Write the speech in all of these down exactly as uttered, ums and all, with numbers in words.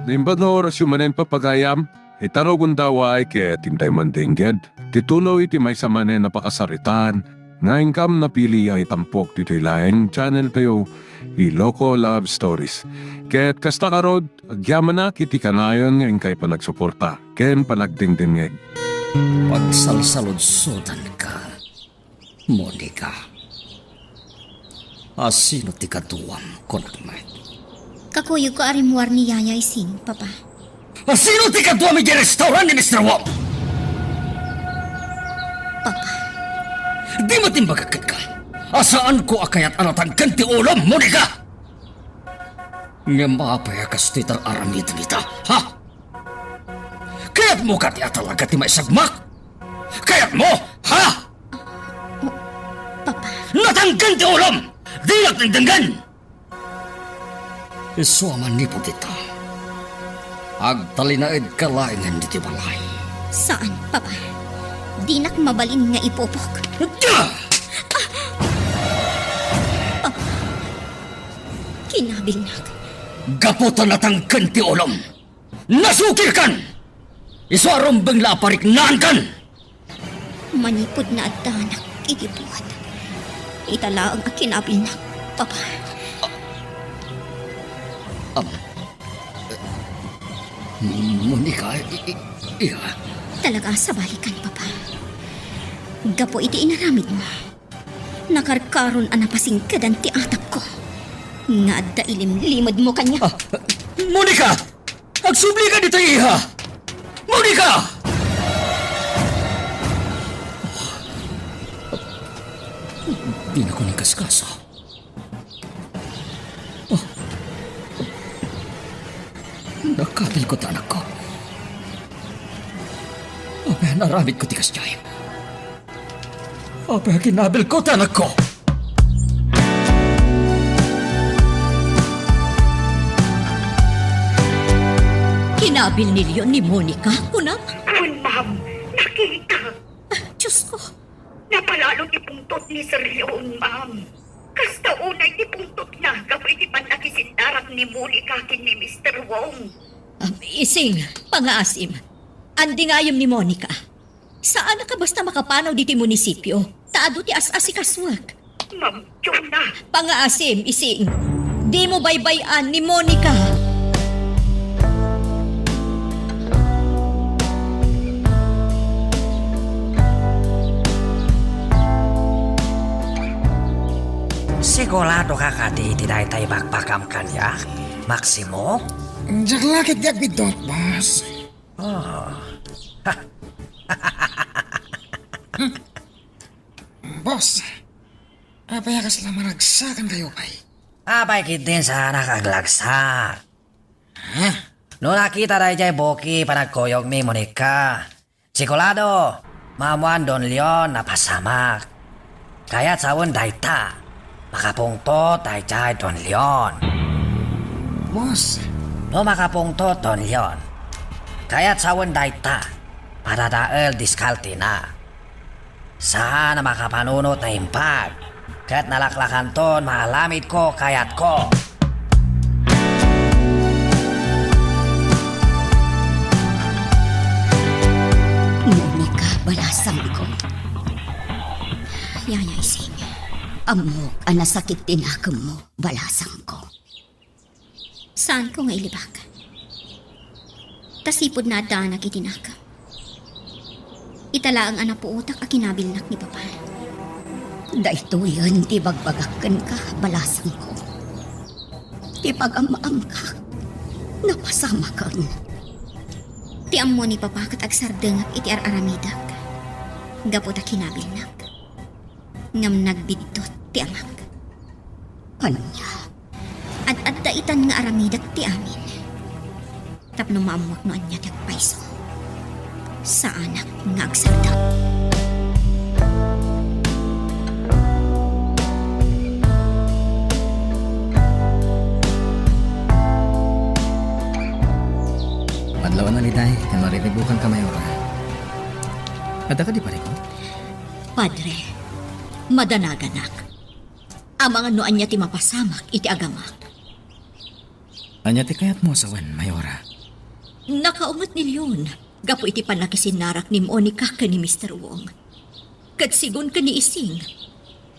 Naimbag nga orasyo manen, papagayam, ita rugonda, ket intay mandengngeg ti tuloy ti maysa manen a pakasaritaan nga inkam napili a itampok ditoy laeng channel tayo, Iloko Love Stories. Ket kasta ngarud, agyamanak iti kanayon nga inkay panagsuporta ken panagdengdengngeg. Pagsalsaludsodanka, Monica. A sino ti kaduam, kunak met? Kakuyogko a rimmuar ni Yaya Ising, Papa. A sino ti kaduam idiay restaurant ni Mister Wong? Papa. Dimo timbagak kenka a saanko a kayat a natangken ti ulom, Monica? Ngem apay a kastoy ti ar-aramidem ita, ha? Kayatmo kadi a talaga ti maisagmak? Kayatmo, ha? Papa. Natangken ti ulom! Dinak dengdenggen! Isu a manipud ita, agtalinaedka laengen ditoy balay. Saan, Papa. Dinak mabalin nga ipupok. Ah! Papa. Kinabilnak. Gapu ta natangken ti ulom, nasukirkan! Isu a rumbeng la a pariknaankan! Manipud naaddanak iti buot, ita laeng a kinabilnak, Papa. Am, Monica, i-, i-, iya. Talaga a sabalikan, Papa. Gapu iti inaramidmo, nakarkaron a napasingkedan ti atapko nga adda ilimlimedmo kaniak. Ah, Monica! Agsubli ka ditoy, iha! Monica! Dinakon inkaskasa. Oh. Nakabilko ti anakko. Apay a naaramidko ti kasdiay? Apay a kinabilko ti anakko? Kinabil ni Leon ni Monica, kunam? Wen, ma'am. Nakita. Ah, Diyos ko. Napalalo ti pungtot ni Sir Leon, ma'am. Kasta unay ti pungtotna gapu iti pannakisindarak ni Monica ken ni Mister Wong. Um, Ising, pangaasim. Andi ngayem ni Monica. Saanak a basta makapanaw ditoy munisipio, ta adu ti as-asikasuak. Ma'am Jonah! Pangaasim, Ising. Dimo baybay-an ni Monica. Siguradoka kadi iti dayta ibakbakam kaniak, Maximo? Diak la ketdi agbiddut, boss. Ah. Boss, apay a kasla maragsakankayo pay? Apay ketdin saanak aglagsak? Ha? No nakita daydiay buki panagkuyogmi, Monica, sigurado, maammoan Don Leon a napasamak. Kayat sawen dayta, makapungtot daydiay Don Leon. Boss. No makapungtot Don Leon, kayat sawen dayta, padadael diskaltina. Saan a makapanunot naimbag, ket nalaklakanton maaramidko kayatko. Monica, balasangko. Yaya Ising, ammok a nasakit ti nakemmo, balasangko. Saanko nga ilibak. Ta sipud naaddaanak iti nakem, ita laeng a napuotak a kinabilnak ni Papa. Daytoyen ti ibagbagak kenka, balasangko. Ti pagam-amkak, napasamaken. Ti ammo ni Papa ket agsardengak iti ar-aramidek gapu ta kinabilnak. Ngem nagbiddut ti amak. Ania? Ad-adda itan nga aramidek ti amin. Tapno maammuak no ania ti agpayso. Saanak nga agsardeng. Madlaw a naliday, ken mariribukanka, Mayora. Adda kadi parikut? Padre, madanaganak. Amangan no ania ti mapasamak iti agamak. Ania ti kayatmo a sawen, Mayora? Nakaunget ni Leon gapu iti pannakisinnarak ni Monica ken ni Mister Wong. Ket sigun ken ni Ising,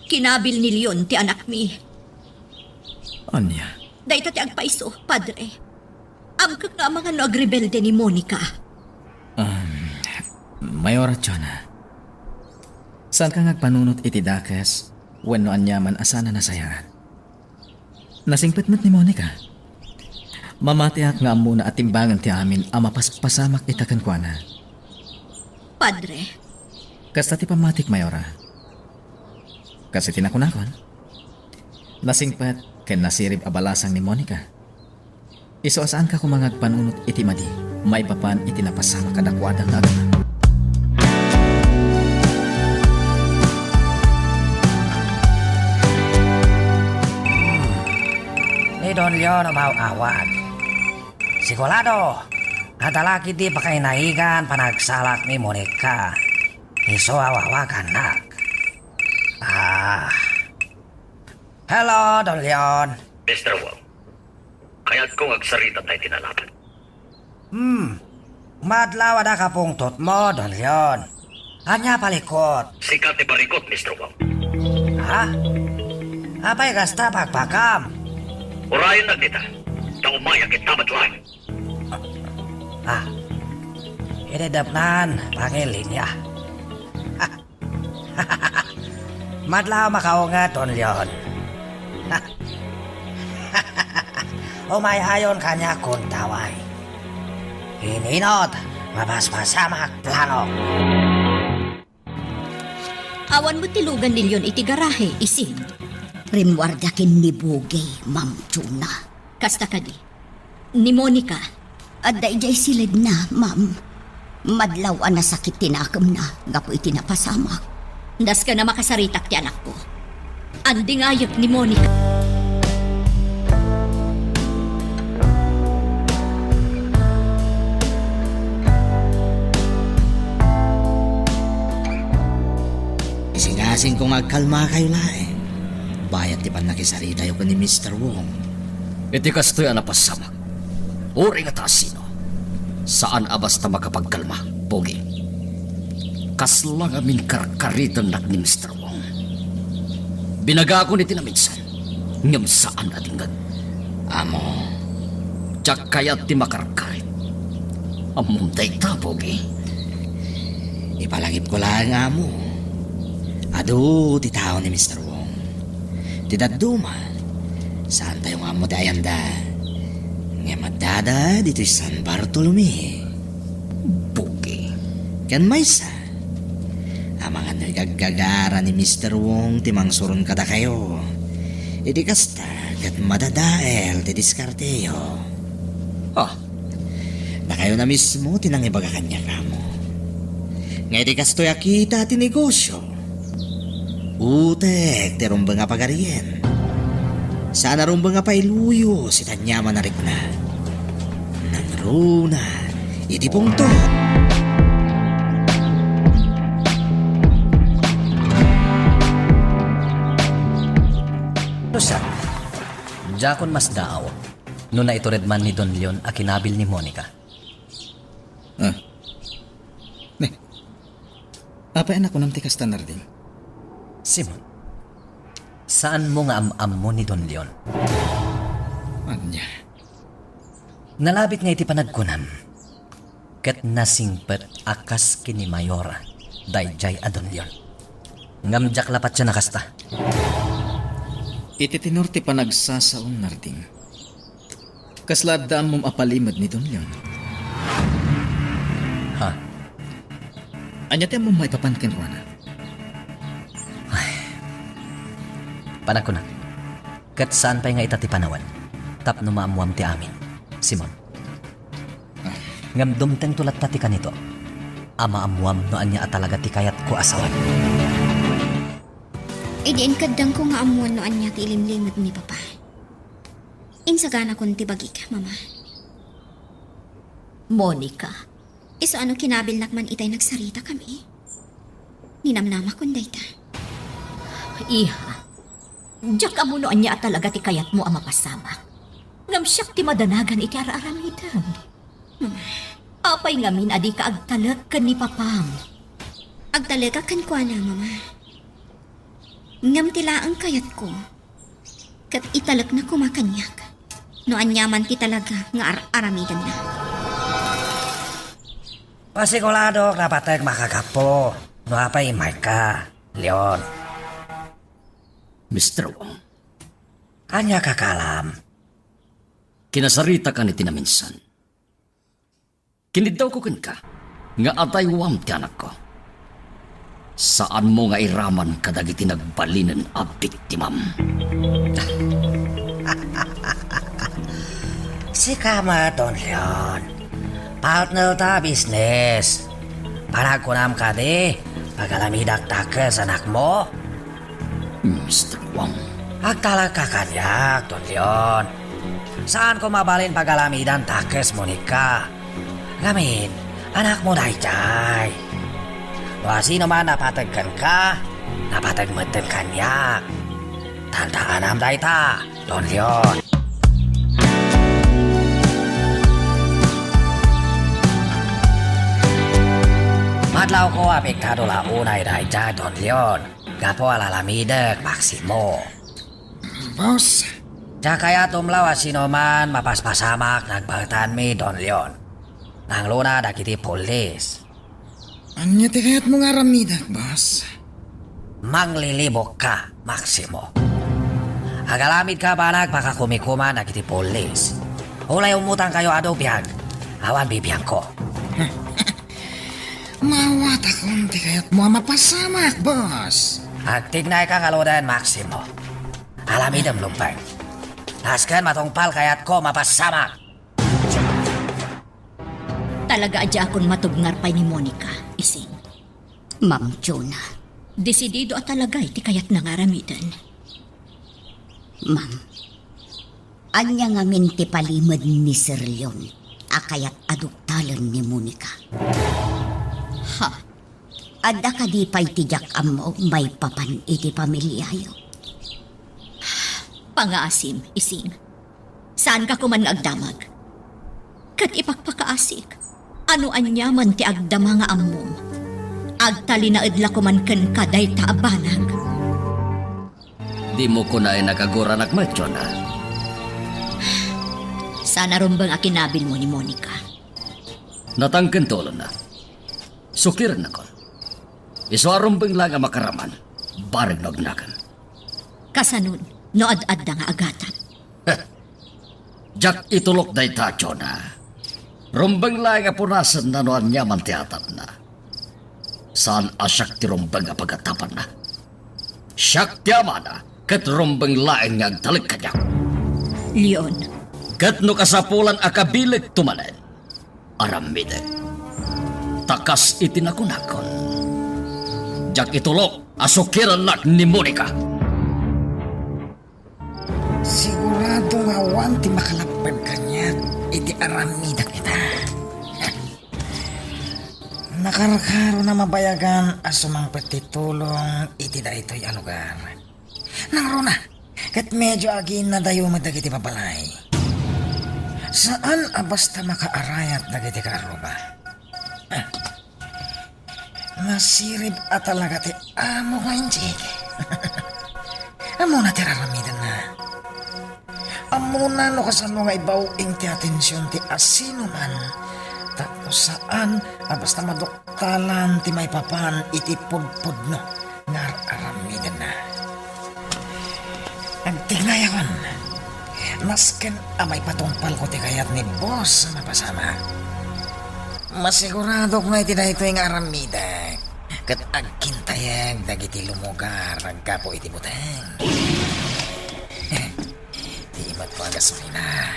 kinabil ni Leon ti anakmi. Ania? Dayta ti agpaiso, Padre. Amkek nga amangan no agrebelde ni Monica. Um, Mayora Jonah, saanka nga agpanunot iti dakes wenno aniaman a saan a nasayaat? Nasingpet met ni Monica. Mamatiak nga ammona a timbangen ti amin a mapaspasamak ita kenkuana. Padre. Kasta ti pammatik, Mayora. Kas iti nakunakon, nasingpet ken nasirib a balasang ni Monica. Isu a saanka koma nga agpanunot iti madi maipapan iti napasamak kadakuada nga agna. Ni Don Leon umaw-awat. Sigurado, adda la ketdi pakainayagan panagsalak ni Monica. Isu a wawagannak. Ah. Hello, Don Leon. Mister Wong, kayatko nga agsarita tayo tinalaban. Hmm. Madlaw a da kapungtotmo, Don Leon. Ania palikot? Sika ti barikot, Mister Wong. Ha? Apay kasta, pakpakam? Urayennak dita, ta umayak ita met laeng. Ah. Idedepnan, pangilinya. Madlaw makaunget, Don Leon. Umay-ayon kaniak, kuntaway. Ininot, mapaspasamak, planok. Awan met ti lugan ni Leon iti garahe, Ising. Rimmuardia ken ni Bugi, Ma'am Jonah. Kasta kadi, ni Monica. Adda idiay siledna, ma'am. Madlaw a nasakit ti nakemna gapu iti napasamak. Nasken a makasaritak ti anakko. Andingayek ni Monica. Isingasingko nga agkalmakayo laeng. Bayat ti pannakisaritayo ken ni Mister Wong. Iti kastoy a napasamak, uray nga ta asino, saan a basta makapagkalma, Pogi. Kasla ngamin karkaritennak ni Mister Wong. Binagakon iti naminsan, ngem saan a dinggen. Amo, diak kayat ti makarkarit. Ammom dayta, Pogi. Ipalangipko laeng, Amo. Adu ti tao ni Mister Wong. Ti dadduma, saantayo nga ammo ti ayanda. Ngem addada ditoy San Bartolome. Bugi. Ken maysa, amangan no igaggagara ni Mister Wong ti mangsuron kadakayo. Idi kasta, ket madadael ti diskarteyo. Ah, Dakayo na mismo ti nangibaga kaniak, Amo. Nga idi kastoy a kita ti negosio, utek ti rumbeng a pagarien. Saan a rumbeng a pailuyos iti aniaman a rikna. Nangruna iti pungtot. Nusa, diakon masdaaw no naitured man ni Don Leon a kinabil ni Monica. Ah. Ne. Apay a nakunam ti kasta, Narding? Simon, saanmo nga am-ammo ni Don Leon? Ania? Nalabit nga iti panagkunam, ket nasingpet a kas ken ni Mayor daydiay a Don Leon. Ngem diak la patien a kasta. Iti tenor ti panagsasaom, Narding, kasla adda ammom a palimed ni Don Leon? Ha? Ania ti ammom maipapan kenkuana? Ay. Panagkunak, ket saan pay nga ita ti panawen tapno maammoam ti amin, Simon. Ah. Ngem dumtengto latta ti kanito a maammoam no ania a talaga ti kayatko a sawen. Idi inkeddengko nga ammoan no ania ti ilimlimed ni Papa, insaganakon ti bagik, Mama. Monica. Isu a no kinabilnak man itay nagsaritakami. Ninamnamakon dayta. Iha, diak ammo no ania a talaga ti kayatmo a mapasamak. Ngem siak ti madanagan iti ar-aramidem. Apay ngamin a dika agtalek ken ni papam? Agtalekak kenkuana, Mama. Ngem ti laeng kayatko, ket italekna koma kaniak no aniaman ti talaga nga ar-aramidenna. Pasiguradok napateg makagapu no apay immayka, Leon. Mister Wong. Ania, Kakalam? Kinasaritak iti naminsan. Kiniddawko kenka nga adaywam ti anakko. Saanmo nga iraman kadagiti nagbalinen a biktimam. Sika met, Don Leon. Partner ta business. Panagkunam kadi, pagalamidak dakes anakmo? Mister Wang. Agtalekka kaniak, Don Leon. Saanko mabalin pagalamidan dakes Monica. Ngamin, anakmo daydiay. No asinoman napateg kenka, napateg metten kaniak. Tandaanam dayta, Don Leon. Madlawko, apektado la unay daydiay, Don Leon. Gapu a lalamidek, Maximo. Boss. Diak kayat umlaw a sinoman mapaspasamak nagbaetanmi, Don Leon. Nangluna dagiti pulis. Ania ti kayatmo nga aramidek, boss? Manglilibokka, Maximo. Agalamidka banag pakakumikuman dagiti pulis. Ulay ummutangkayo adu biag, awan bibiangko. Maawatakon ti kayatmo a mapasamak, boss. Agtignayka ngaruden, Maximo. Alamidem, Lumpeng. Nasken matungpal kayatko mapasamak. Talaga a diakon matubngar pay ni Monica, Ising. Ma'am Jonah. Desidido a talaga iti kayatna nga aramiden. Ma'am, ania ngamin ti palimed ni Sir Leon a kayat a dugtalen ni Monica? Ha? Adda kadi pay ti diak ammo maipapan iti pamiliayo? Pangaasim, Ising. Saanka koman nga agdamag. Ket ipakpakaasik, no aniaman ti agdama nga ammom, agtalinaed la koman kenka dayta a banag. Dimo kunaen a kaguranak met, Jonah. Saan a rumbeng a kinabilmo ni Monica. Natangken ti ulona. Sukirennakon. Isu a rumbeng laeng a makaraman, bareng no agnakem. Kasanon, no ad-adda nga agatap? Diak itulok dayta, Jonah. Rumbeng laeng a punasenna no aniaman ti atapna. Saan a siak ti rumbeng a pagatapanna. Siak ti amana, ket rumbeng laeng nga agtalek kaniak. Leon. Ket no kasapulan a kabilekto manen, aramidek. Ta kas iti nakunakon, diak itulok a sukirennak ni Monica. Sigurado nga awan ti makalapped kaniak iti aramidek ita. Nakarkarona mabayagan a sumangpet ti tulong iti daytoy a lugar. Nangruna, ket medyo agiinnadayo met dagiti babalay. Saan a basta makaarayat dagiti kaarruba. Ah, nasirib a talaga ti amo nga injig. Ammona ti raramidenna. Ammona no kasano nga ibaw-ing ti atension ti asinoman tapno saan a basta maduktalan ti maipapan iti pudpudno nga ar-aramidenna. Agtignayakon, nasken a maipatungpalko ti kayat ni boss a mapasamak. Masiguradok nga iti daytoy nga aramidek, ket agkintayeg dagiti lumugar gapu iti buteng. Ti imatko a gasolina.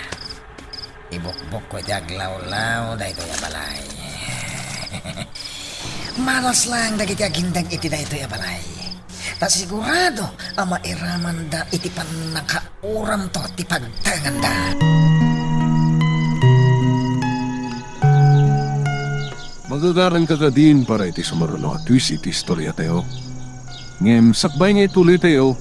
Ibukbokko iti aglawlaw daytoy a balay. Malas laeng dagiti agindeg iti daytoy a balay. Ta sigurado a mairamanda iti pannakauramto ti pagtenganda. Magagaranka kadin para iti sumaruno a twist iti istorya tayo. Ngem sakbay nga ituloy tayo,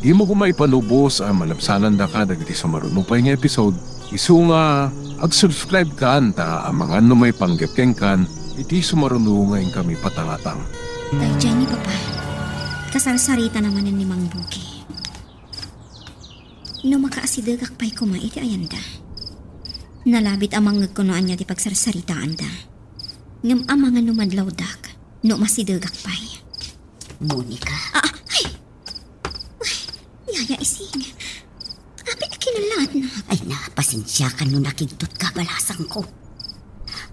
Dimo koma ipanubos a malabsanandaka dagiti sumaruno pay nga episode, isu nga ag-subscribe kan ta amangan no maipanggep kenkan iti sumaruno nga inkami patangatang. Daydiay ni Papa, kasarsaritana manen ni Mang Bugi. No makaasidegak pay koma iti ayanda, nalabit a mangngegko no ania ti pagsarsaritaanda. Ngem amangan no madlawdak, no masidegak pay. Monica. Ah, ay! Ay, Yaya Ising. Apay a kinalaatna? Ay na, pasensiakan no nakigtotka, balasangko.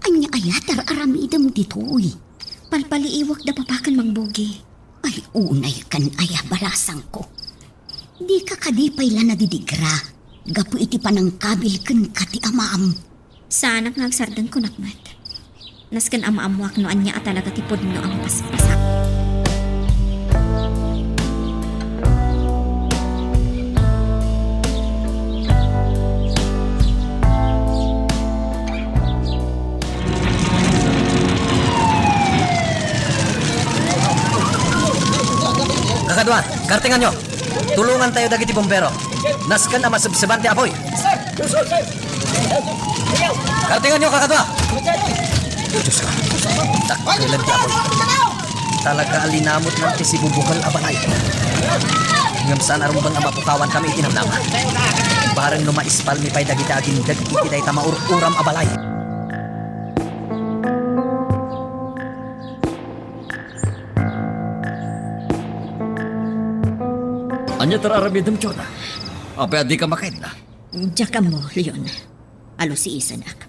Ania aya ti ar-aramidem ditoy? Palpaliiwak da Papa ken Mang Bugi. Ay, unay kan aya, balasangko. Dika kadi pay la nadidigra gapu iti panangkabil kenka ti amam. Saanak nga agsardeng, kunak met. Nasken a maammoak no ania a talaga ti pudno a mapaspasak. Kakadua, kartenganyo. Tulongantayo dagiti bumbero. Nasken a masebseban ti apuy. Kartenganyo, kakadua! Diyos ko, dakkel ti apuy. Talaga a linamutna ti sibubukel a balay. Ngem saan a rumbeng a mapukawankami iti namnama. Bareng no maispalmi pay dagiti agindeg iti dayta maur-uram a balay. Ania ti ar-aramidem, Jonah? Apay a dika makaidna? Diak ammo, Leon. Alusiisanak.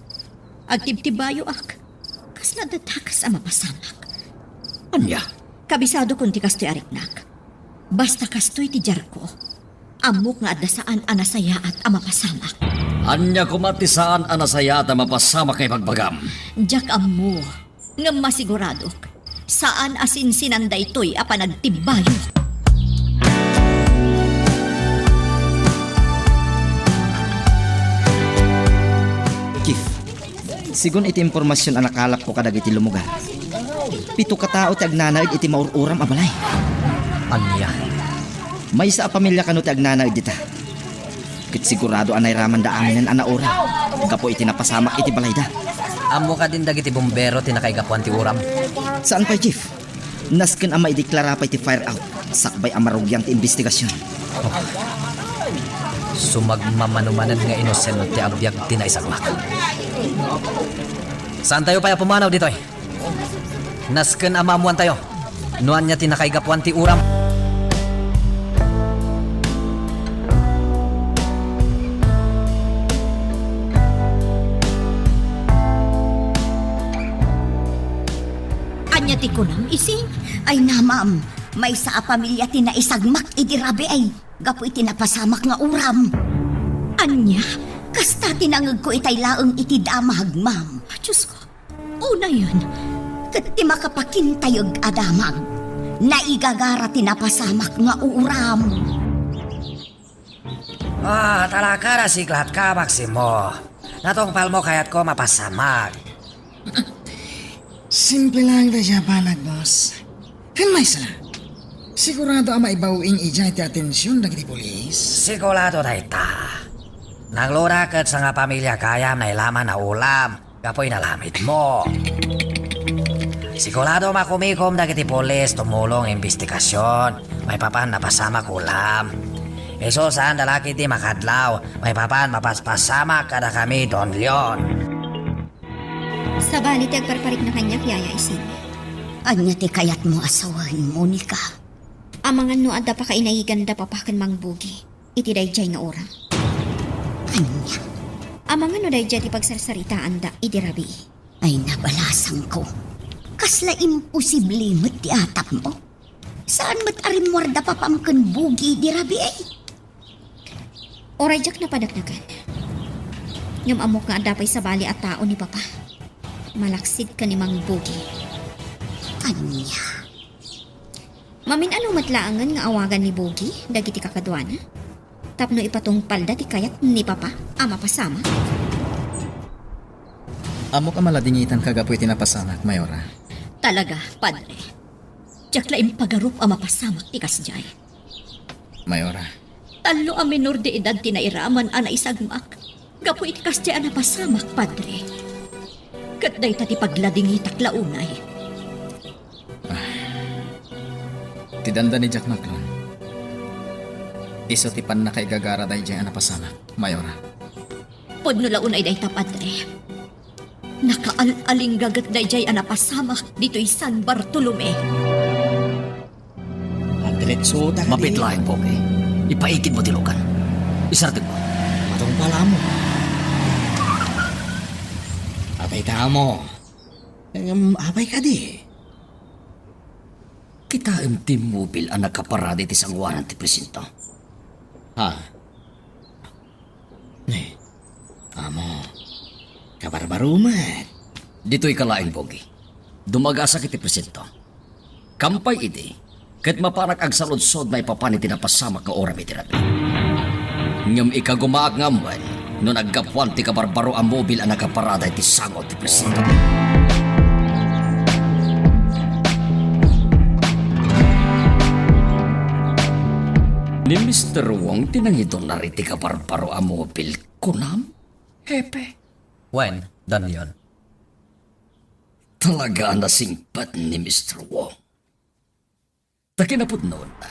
Agtibtibayoak. Kasla adda dakes a mapasamak. Ania? Kabisadokon ti kastoy a riknak. Basta kastoy ti diarko, ammok nga adda saan a nasayaat a mapasamak. Ania koma ti saan a nasayaat a mapasamak nga ibagbagam? Diak ammo, ngem masiguradok, saan a sinsinan daytoy a panagtibbayo. Chief, segun iti impormasion a nakalapko kadagiti lumugar, pito ka tao ti agnanaed iti maur-uram a balay. Ania? Maysa a pamilia kano ti agnanaed dita. Ket sigurado a nairamanda aminen a nauram gapu iti napasamak iti balayda. Ammo kadin dagiti bumbero ti nakaigapuan ti uram? Saan pay, Chief. Nasken a maideklara pay ti fire out sakbay a marugian ti imbestigasion. Sumagmamano manen nga inosen ti abiag ti naisagmak. Saantayo pay a pumanaw ditoy. Nasken a maammoantayo no ania ti nakaigapuan ti uram. Ania ti kunam, Ising? Ay na, ma'am. Maysa a pamilia ti naisagmak idi rabii gapu iti napasamak nga uram. Ania? Kasta ti nangegko itay laeng iti damag, ma'am. Diyos ko, unayen. Ket ti makapakintayeg a damag, naigagara ti napasamak nga uram. Ah, talaga nasiglatka, Maximo. Natungpalmo kayatko mapasamak. Simple laeng daydiay a banag, boss. Ken maysa, sigurado a maibaw-ing idiay ti atension dagiti pulis? Sigurado dayta. Nangloda ket sangapamilia gayam nailaman a ulam gapu inalamidmo. Sigurado makumikom dagiti pulis tumulong imbestigasion maipapan napasamak ulam. Isu saanda la ketdi makadlaw maipapan mapaspasamak kadakami, Don Leon. Sabali ti agparparikna kaniak, Yaya Ising. Ania ti kayatmo a sawen, Monica? Amangan no adda pakainaiganda Papa ken Mang Bugi iti daydiay nga uram. Ania? Amangan no daydiay ti pagsarsaritaanda idi rabii. Ay, nabalasangko. Kasla imposible met ti atapmo. Saan met a rimmuarda Papam ken Bugi idi rabii? Uray diak napadakdakan. Ngem ammok nga adda pay sabali a tao ni Papa. Malaksid ken ni Mang Bugi. Ania? Mamin-ano met laengen nga awagan ni Bugi dagiti kakaduana tapno ipatungpalda ti kayat ni Papa a mapasamak? Ammok a maladingitanka gapu iti napasamak, Mayora. Talaga, Padre. Diak la impagarup a mapasamak ti kasdiay. Mayora. Tallo a minor de edad ti nairaman a naisagmak gapu iti kasdiay a napasamak, Padre. Ket dayta ti pagladingitak la unay. Ah. Ti dandani diak, Maklon. Isu ti pannakaigagara daydiay a napasamak, Mayora. Pudno la unay dayta, Padre. Nakaal-alingga ket daydiay a napasamak ditoy San Bartolome. Agdiretsoda kadi. Mapit laeng, Pogi. Ipaikidmo ti lugan. Isardegmo. Matungpal, Amo. Apay ta, Amo? Ngem apay kadi? Kitaem ti mobil a nakaparada iti sangoanan ti presinto. Ha? Eh, Amo, kabarbaro met. Ditoyka laeng, Pogi. Dumagasak iti presinto. Kampay idi, ket mapanak agsaludsod maipapan iti napasamak nga uram iti rabii. Ngem ikagumaak nga ammoen no naggapuan ti kabarbaro a mobil a nakaparada iti sango ti presinto. Ni Mister Wong ti nangidunar iti kabarbaro a mobil, kunam, Hepe? Wen, Don Leon. Talaga a nasingpet ni Mister Wong. Ta kinapudnona,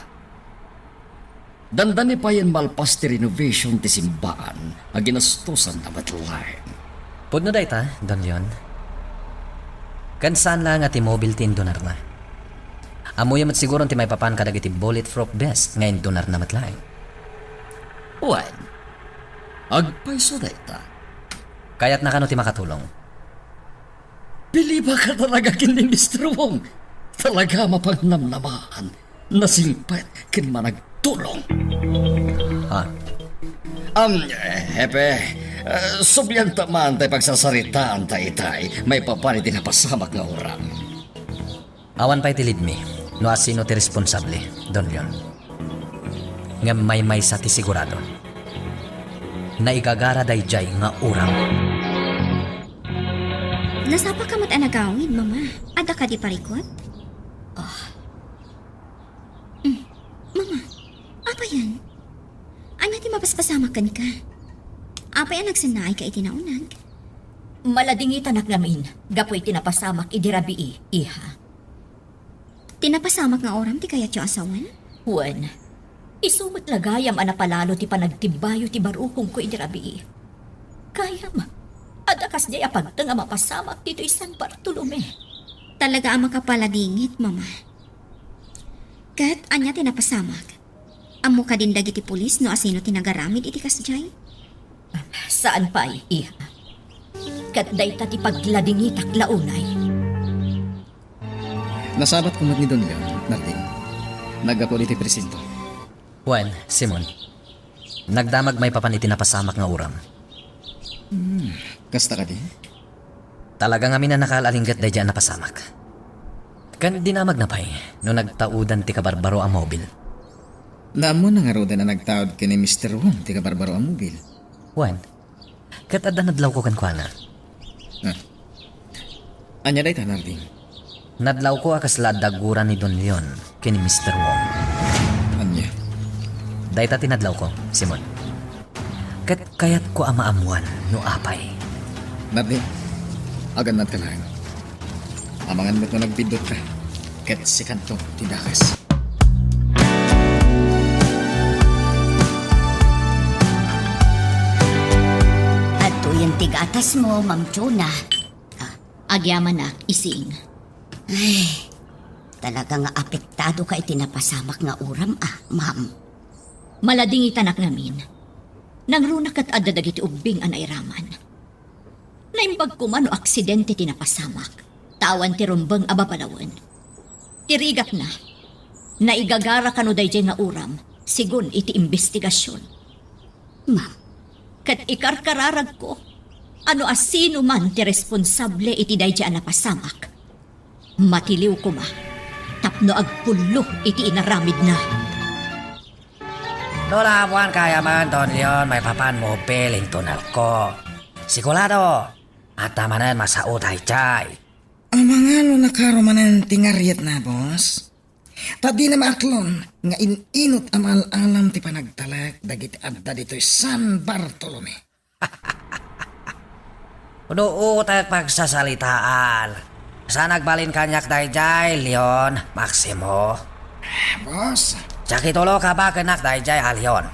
dandani payen malpas ti renovation ti simbaan a ginastosanna met laeng. Pudno dayta, Don Leon. Ken saan laeng a ti mobil ti indunarna. Ammoyo met siguron ti maipapan kadagiti bulletproof vest nga indunarna met laeng. Wen, agpayso dayta. Kayatna kano ti makatulong? Bilibak a talaga ken ni Mister Wong. Talaga a mapangnamnamahan, nasingpet ken managtulong. Ha? Am, eh, Hepe, eh, sublianta man tay pagsasaritaan ta itay maipapan iti napasamak nga uram. Awan pay ti lead me no asino ti responsable, Don Leon. Ngem maymaysa ti sigurado. Naigagara daydiay nga uram. Nasapaka met a nagawid, Mama. Adda kadi parikut? Ah. Mm. Mama, apay yan? Ania ti mapaspasamak kenka? Apay a nagsennaayka iti naunag? Maladingitanak ngamin gapu iti napasamak idi rabii, iha. Ti napasamak nga uram ti kayatyo a sawen? Wen, isu met la gayam a napalalo ti panagtibbayo ti barukongko idi rabii. Gayam, adda kasdiay a pagteng a mapasamak ditoy San Bartolome. Talaga a makapaladingit, Mama. Ket ania ti napasamak? Ammo kadin dagiti pulis no asino ti nagaramid iti kasdiay? Saan pay, iha. Ket dayta ti pagladingitak la unay. Nasabat koma ni Don Leon, Narding. Naggapu iti presinto. Wen, Simon. Nagdamag maipapan iti napasamak nga uram. Hmm, kasta kadi? Talaga ngamin a nakaal-alingga daydiay a napasamak. Ken dinamagna pay no nagtaudan ti kabarbaro a mobil. Naammona ngaruden a nagtaud ken ni Mister Wong ti kabarbaro a mobil? Wen, ket adda nadlawko kenkuana. Ah. Ania dayta, Narding? Nadlawko a kasla adda gura ni Don Leon ken ni Mister Wong. Ania? Dayta ti nadlawko, Simon. Ket kayatko a maammuan no apay. Narding, agannadka laeng. Amangan met no nagbiddutka, ket sikanto ti dakes. Adtoyen ti gatasmo, Ma'am Chona. Ah, agyamanak, Ising. Ay, talaga nga apektado ka iti napasamak nga uram, ah, ma'am. Maladingitanak ngamin. Nangruna ket adda dagiti ubbing a nairaman. Naimbag koma no aksidente ti napasamak, ta awan ti rumbeng a babalawen. Ti rigatna, naigagara kano daydiay nga uram, sigun iti imbestigasion. Ma'am. Ket ikarkararagko a no asino man ti responsable iti daydiay a napasamak, matiliw koma tapno agpullo iti inaramidna. No naamuan gayam, Don Leon, maipapan mobil intunarko. Sigurado, adda manen masao daydiay. Amangan no nakaro manen ti ngariatna, boss? Ta dina maaklon nga in-inut a maal-alam ti panagtalek dagiti adda ditoy San Bartolome. No utek pagsasalitaan, saan agbalin kaniak daydiay, Leon, Maximo? Boss. Diak ituloka bakenak daydiay a Leon.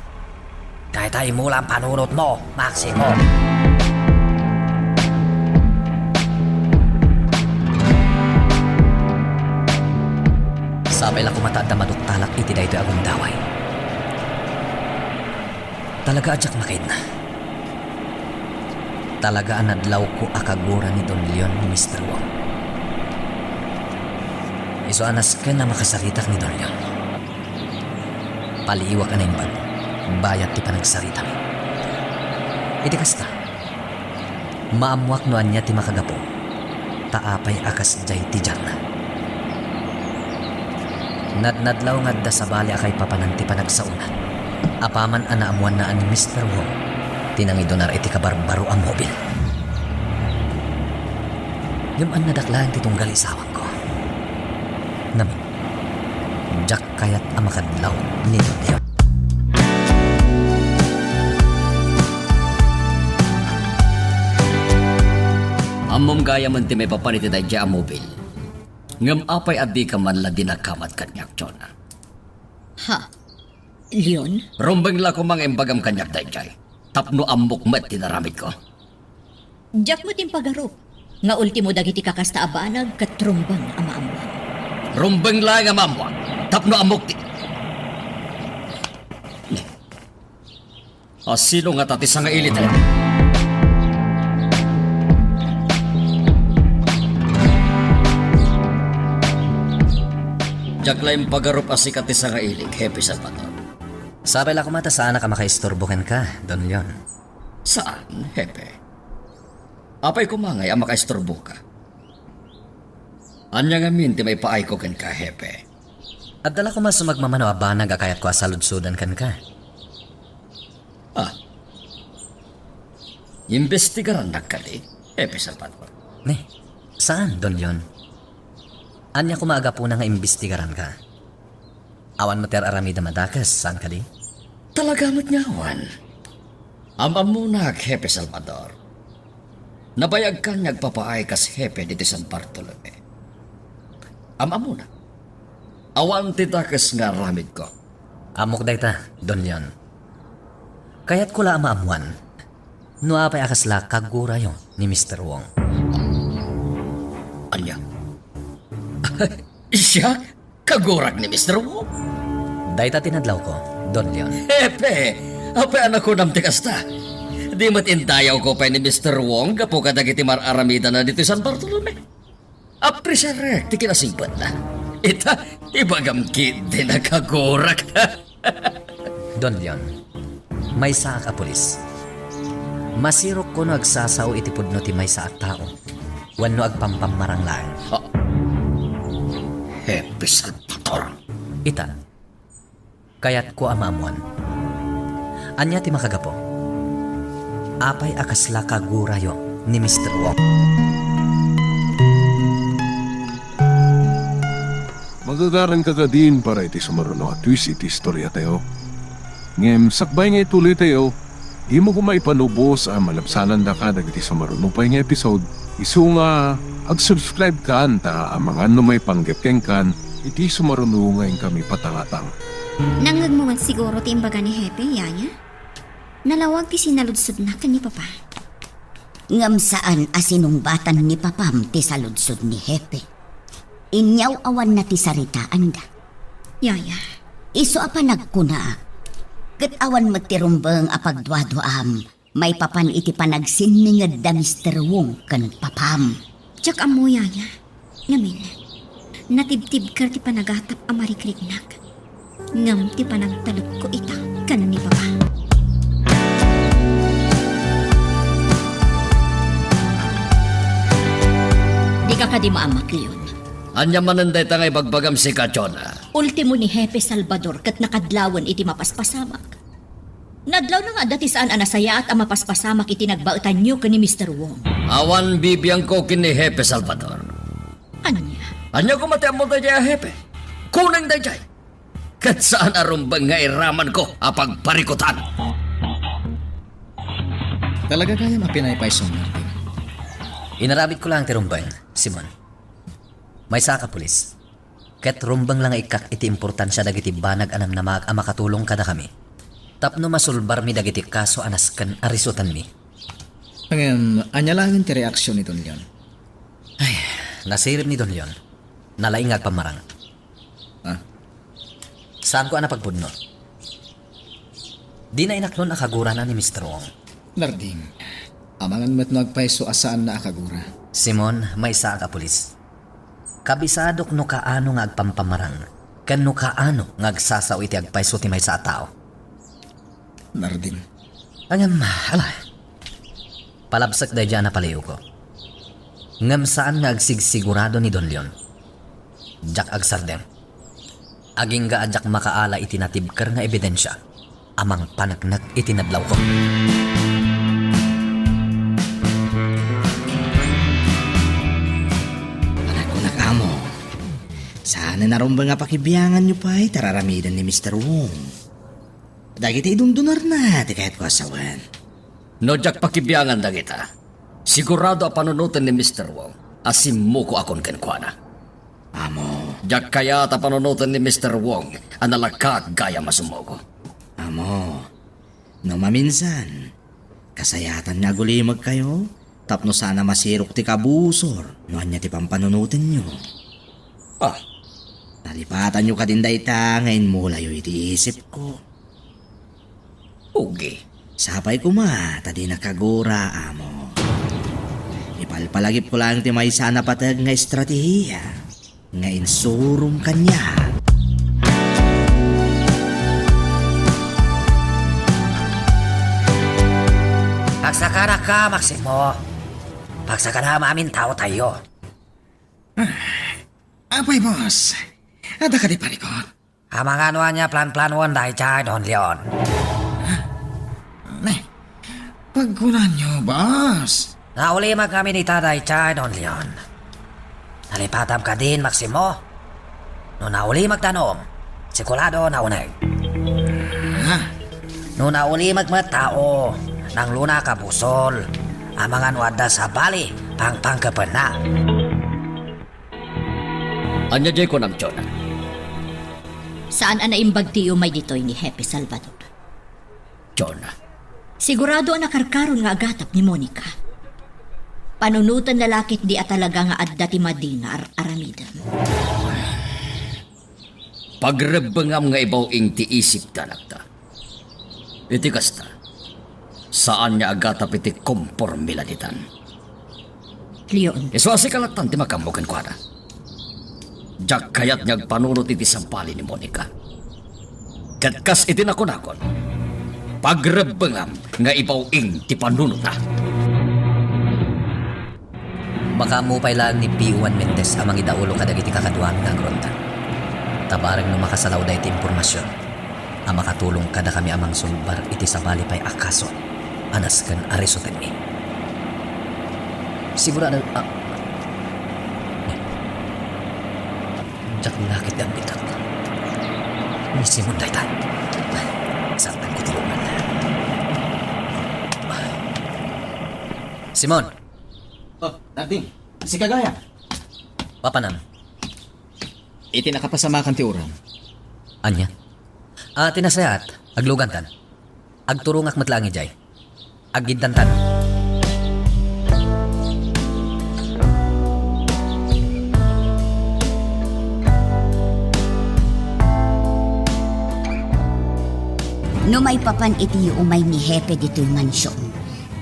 Dayta immula a panunotmo, Maximo. Sapay la koma ta adda maduktalak iti daytoy a gundaway. Talaga a diak makaidna. Talaga a nadlawko a kagura ni Don Leon ni Mister Wong. Isu a nasken a makasaritak ni Don Leon. Paliiwak a naimbag, bayat ti panagsaritami. Iti kasta, maammoak no ania ti makagapu, ta apay a kasdiay ti diarna. Nadnadlaw nga adda sabali a kaipapanan ti panagsaona. Apaman a naammoanna a ni Mister Wong ti nangidunar iti kabarbaro a mobil. Ngem annadak laeng ti tunggal isawangko. Ngamin, diak kayat a makadlaw ni Leon. Ammom gayamen ti maipapan iti daydiay a mobil. Ngem apay a dika man la dinakamat kaniak, Jonah? Ha? Leon? Rumbeng la koma nga imbagam kaniak daydiay, tapno ammok met ti naramidko. Diak met impagarup nga ultimo dagiti kakasta a banag ket rumbeng a maammoak. Rumbeng laeng a maammoak tapno ammok ti... A sino ngata ti sangaili tayo? Diak la impagarup a sika ti sangaili, Hepe Salvador. Sapay la koma ta saanak a makaisturbo kenka, Don Leon. Saan, Hepe? Apay koma ngay a makaisturboka? Ania ngamin ti maipaayko kenka, Hepe? Adda la koma sumagmamano a banag a kayatko a saludsodan kenka. Ah. Imbestigarannak kadi, Hepe Salvador? Ne, saan, Don Leon. Ania koma a gapuna nga imbestigaranka? Awan met ti ar-aramidem a dakes, saan kadi? Talaga met nga awan. Am-ammonak, Hepe Salvador. Nabayagkan nga agpapaay kas hepe ditoy San Bartolome. Am-ammonak. Awan ti dakes nga aramidko. Ammok dayta, Don Leon. Kayatko la a maammoan no apay a kasla kagurayo ni Mister Wong. Ania? Siak? Kagurak ni Mister Wong? Dayta ti nadlawko, Don Leon. Hepe! Apay a nakunam ti kasta? Di met indayawko pay ni Mister Wong gapu kadagiti mar-aramidana ditoy San Bartolome? Apresarek ti kinasingpetna. Ita, ibagam ketdi a kagurak. Don Leon, maysaak a pulis. Masirokko no agsasao iti pudno ti maysa a tao wenno agpampammarang laeng. Ha? Hepe Salvador. Ita, kayatko a maammoan. Ania ti makagapu? Apay a kasla kagurayo ni Mister Wong? Magagaranka kadin para iti sumaruno a twist iti istoriatayo. Ngem sakbay nga ituloytayo, dimo koma ipanubos a malabsanandaka dagiti sumaruno pay nga episode, isu nga ag-subscribe kan ta amangan no maipanggep kenkan iti sumaruno nga inkami patangatang. Nangngegmo met siguro ti imbaga ni Hepe, Yaya? Nalawag ti sinaludsodna ken ni Papa. Ngem saan a sinungbatan ni Papam ti saludsod ni Hepe. Inyawyawanna ti saritaanda. Yaya. Isu a panagkunaak, ket awan met ti rumbeng a pagduaduaam maipapan iti panagsinninged da Mister Wong ken Papam. Diak ammo, Yaya. Ngamin, natibtibker ti panagatap a marikriknak. Ngem ti panagtalekko ita ken ni Papa. Dika kadi maammak, Leon? Ania manen dayta nga ibagbagam sika, Jonah? Ultimo ni Hepe Salvador ket nakadlawen iti mapaspasamak. Nadlawna nga adda ti saan a nasayaat a mapaspasamak iti nagbaetanyo ken ni Mister Wong. Awan bibiangko ken ni Hepe Salvador. Ania? Ania koma ti ammo daydiay a hepe? Kunam daydiay. Ket saan a rumbeng nga iramanko a pagparikutan. Talaga gayam a pinaypaysom, Narding? Inaramidko laeng ti rumbeng, Simon. Maysaak a pulis. Ket rumbeng la nga ikkak iti importansia dagiti banag a namnamaak a makatulong kadakami tapno masulbarmi dagiti kaso a nasken a risutenmi. Ngem, ania laengen ti reaksion ni Don Leon? Ay, nasirib ni Don Leon. Nalaing nga agpammarang. Ah? Saanko a napagpudno. Dina inaknon a kagurana ni Mister Wong. Narding, amangan met no agpayso a saanna a kagura. Simon, maysaak a pulis. Kabisadok no kaano nga agpampamarang, ken no kaano nga agsasao iti agpayso ti maysa a tao. Narding. Ngem, ala. Palabsek daydiay a napaliiwko. Ngem saan nga agsigsigurado ni Don Leon. Diak agsardeng. Agingga a diak makaala iti natibker nga ebidensia a mangpaneknek iti nadlawko. Anak ko, nak amo. Saan a rumbeng a pakibianganyo pay ti ar-aramiden ni Mister Wong. Dagiti idundunarna ti kayatko a sawen. No diak pakibiangan dagita, sigurado a panunoten ni Mister Wong a simmukoakon kenkuana. Amo. Diak kayat a panunoten ni Mister Wong a nalakaak gayam a summuko. Amo. No maminsan, kasayatan nga agulimegkayo tapno saan a masirok ti kabusor no ania ti pampanunotenyo. Ah. Nalipatanyo kadin dayta nga immulayo iti isipko. Ugi. Sapay koma ta dina kagura, amo. Ipalpalagipko laeng ti maysa a napateg nga estratehiya nga insurom kaniak. Pagsakana ka, Maximo. Pagsakana amin taotayo. Apay, boss. Adda kadi parikot? Amangan no ania planplanoen daydiay, Don Leon. Ne, pagkunanyo, boss? Naulimek ngamin ita daydiay, Don Leon. Nalipatam kadin, Maximo? No naulimek danum, sigurado nauneg. Ha? No naulimek met tao, nangluna a kabusor, amangan no adda sabali, pangpangkepenna. Ania diay kunam, Jonah? Saan a naimbag ti umay ditoy ni Hepe Salvador. Jonah. Sigurado a nakarkaron nga agatap ni Monica. Panunotenna la ketdi a talaga nga adda ti madi nga ar-aramidem. Pagrebbengam nga ibaw-ing ti isipda, anakta. Iti kasta, saan nga agatap iti komporme la ditan. Leon. Isu a sika lattan ti makammo kenkuana. Diak kayat nga agpanunot iti sabali ni Monica. Ket kas iti nakunakon, pagrebbengam nga ibaw-ing ti panunotna. Makaammo pay laeng ni P O Juan Mendez a mangidaulo kadagiti kakaduami nga agronda. Ta bareng no makasalawda iti impormasion a makatulong kadakami a mangsulbar iti sabali pay a kaso a nasken a risutenmi. Sigurado a, diak la ketdi agbitak. Ni Simon dayta. Sartanko ti ruman. Simon! Oh, Narding, sika gayam. Papanam? Iti nakapasamakan ti uram. Ania? Ah, ti nasayaat, aglugantan. Agturongak met laeng idiay. Aggiddantan. No maipapan iti umay ni Hepe ditoy mansion,